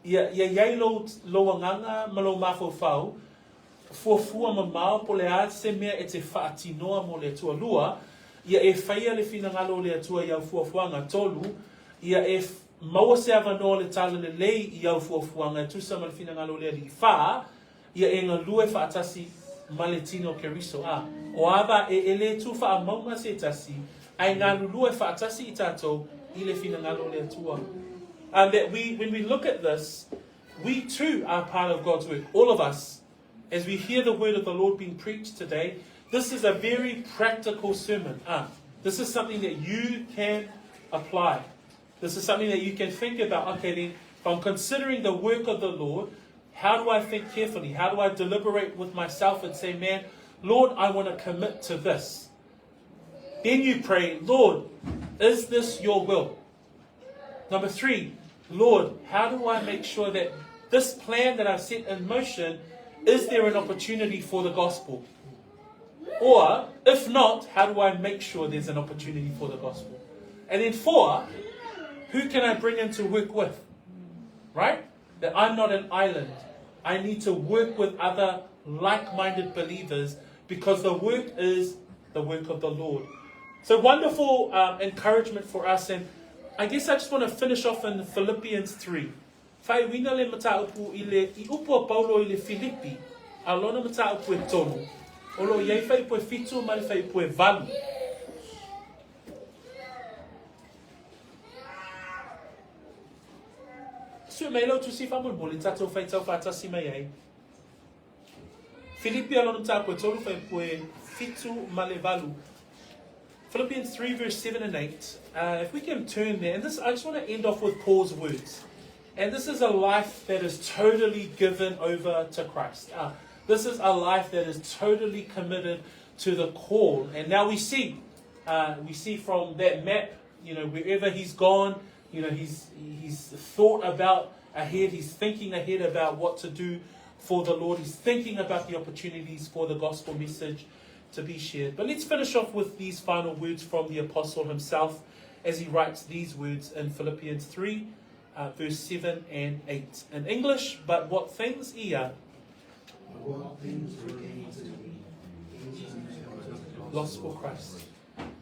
ia, ia i ai lou, lou agaga ma lou mafaufau, fuafua mamao po o le a se mea e te faatinoa mo le Atua. Lua, ia e faia le finagalo o le Atua i au fuafuaga. Tolu, ia e Maua se avanoa o le talalelei i au fuafuaga e tusa ma le finagalo o le Alii. Wha, ia e galue faatasi ma le tino Keriso. A, o ava e e le tu faamauga se tasi, ae galulue faatasi i tatou i le finagalo o le Atua. And that we, when we look at this, we too are part of God's work, all of us. As we hear the word of the Lord being preached today, this is a very practical sermon. Ah, this is something that you can apply. This is something that you can think about. Okay, then, if I'm considering the work of the Lord, how do I think carefully? How do I deliberate with myself and say, man, Lord, I want to commit to this? Then you pray, Lord, is this your will? Number three, Lord, how do I make sure that this plan that I've set in motion, is there an opportunity for the gospel? Or, if not, how do I make sure there's an opportunity for the gospel? And then four, who can I bring in to work with? Right? That I'm not an island. I need to work with other like minded believers because the work is the work of the Lord. So wonderful um, encouragement for us. And I guess I just want to finish off in Philippians 3. Faaiuina le mataupu i le i upu a Paulo i le Filipi, a lona mataupu e tolu, o lo o i ai fuaiupu e fitu ma le fuaiupu e valu. Sue mai lau tusi faamolemole tatou faitau faatasi mai ai. Filipi a lona mataupu e tolu fuaiupu e fitu ma le valu. Philippians 3 verse 7 and 8. Uh, if we can turn there, and this, I just want to end off with Paul's words. And this is a life that is totally given over to Christ. This is a life that is totally committed to the call. And now we see, we see from that map, you know, wherever he's gone, you know, he's, he's thought about ahead, he's thinking ahead about what to do for the Lord. He's thinking about the opportunities for the gospel message to be shared. But let's finish off with these final words from the apostle himself as he writes these words in Philippians 3, verse 7 and 8. In English, but what things ia? What things were gain to me? Lost for Christ.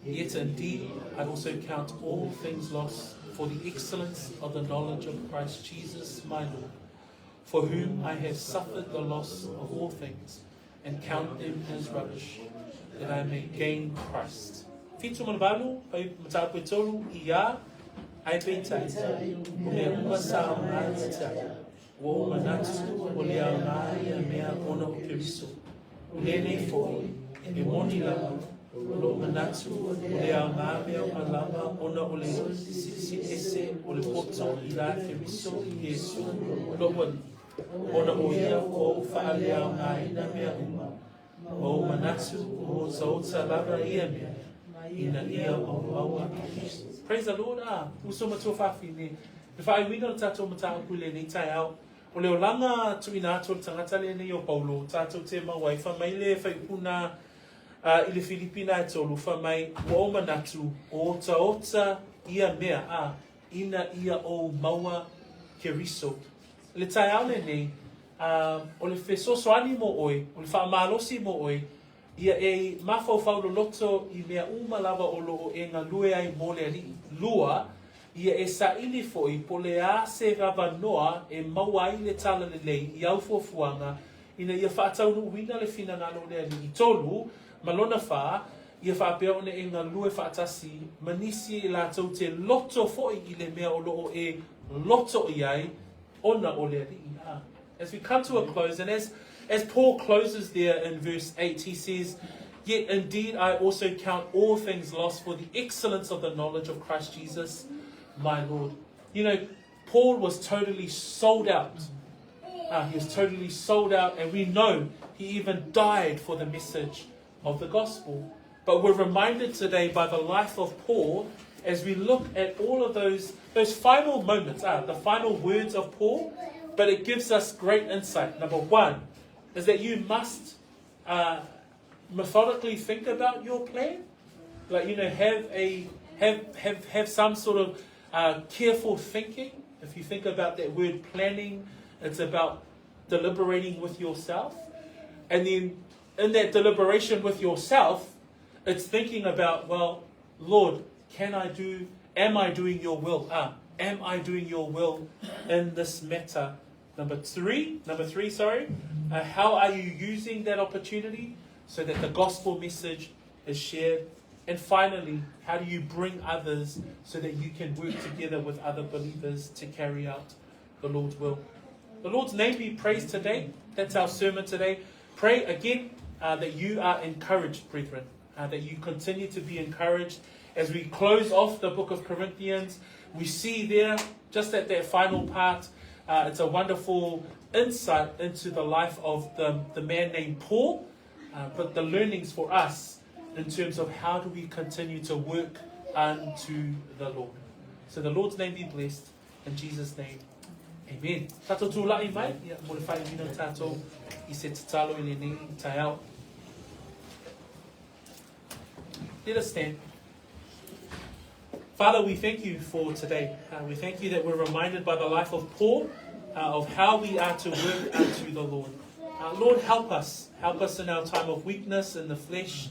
Yet indeed, I also count all things lost for the excellence of the knowledge of Christ Jesus my Lord, for whom I have suffered the loss of all things, and count them as rubbish, that I may gain Christ. Fitu ma le valu, pai mataupu e tolu, ia, ae peitai, o mea uma sa aoga ia te au, ua ou manatu ua le aoga ia mea ona o Keriso. O lenei foi, e moni lava, o lou manatu ua le aoga mea uma lava ona o le silisili ese o le poto i la Keriso Iesu lou Alii, ona o ia ua ou faaleaogaina mea uma, ma ou manatu ua otaota lava ia mea, ina ia ou maua Praise the Lord, ah, uso ma tuafafine, le faaiuina o le tatou mataupu i lenei taeao, o le olaga tuuina atu o le tagata lenei o Paulo, tatou te maua ai, fai mai le faipuna i le Filipina e tolu, fai mai, ua ou manatu, o otaota ia mea, a, ina ia ou maua Keriso. Le taeao lenei, a, o le fesoasoani mo oe, o le faamalosi mo oe, ia e mafaufau loloto i mea uma lava o lo o e galue ai mo le Alii. Lua, ia e saili foi po o le a se avanoa e maua ai le talalelei i au fuafuaga ina ia faataunuuina le finagalo o le Alii. Tolu, ma lona fa, ia faapea ona e galue faatasi ma nisi e latou te loto foi i le mea o lo o e loto i ai ona o le Alii. A. As we come to a close, and as, as Paul closes there in verse 8, he says, Yet indeed I also count all things lost for the excellence of the knowledge of Christ Jesus, my Lord. You know, Paul was totally sold out. He was totally sold out, and we know he even died for the message of the gospel. But we're reminded today by the life of Paul as we look at all of those, those final moments, the final words of Paul, but it gives us great insight. Number one is that you must methodically think about your plan. Like, you know, have a have have have some sort of careful thinking. If you think about that word planning, it's about deliberating with yourself. And then in that deliberation with yourself, it's thinking about, well, Lord, can I do, am I doing your will? Am I doing your will in this matter? Number three, sorry, how are you using that opportunity so that the gospel message is shared? And finally, how do you bring others so that you can work together with other believers to carry out the Lord's will? The Lord's name be praised today. That's our sermon today. Pray again that you are encouraged, brethren, that you continue to be encouraged. As we close off the book of Corinthians, we see there, just at that final part, it's a wonderful insight into the life of the, the man named Paul, but the learnings for us in terms of how do we continue to work unto the Lord. So the Lord's name be blessed. In Jesus' name, amen. Tatou tula'i mai, ia, mo le faaiuina o tatou i se tatalo i lenei taeao. Let us stand. Father, we thank you for today. We thank you that we're reminded by the life of Paul of how we are to work unto the Lord. Lord, help us. Help us in our time of weakness in the flesh.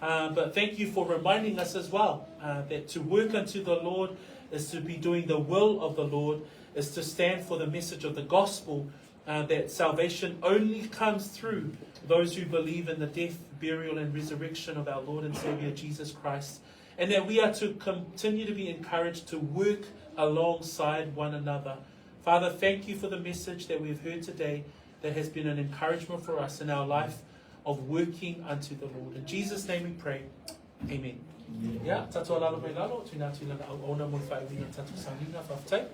But thank you for reminding us as well that to work unto the Lord is to be doing the will of the Lord, is to stand for the message of the gospel, that salvation only comes through those who believe in the death, burial, and resurrection of our Lord and Savior Jesus Christ, and that we are to continue to be encouraged to work alongside one another. Father, thank you for the message that we've heard today that has been an encouragement for us in our life of working unto the Lord. In Jesus' name we pray. Amen. Ia, tatou alalo mai lalo, tuuina atu i lana auauna mo le faaiuina o tatou sauniga, faafetai.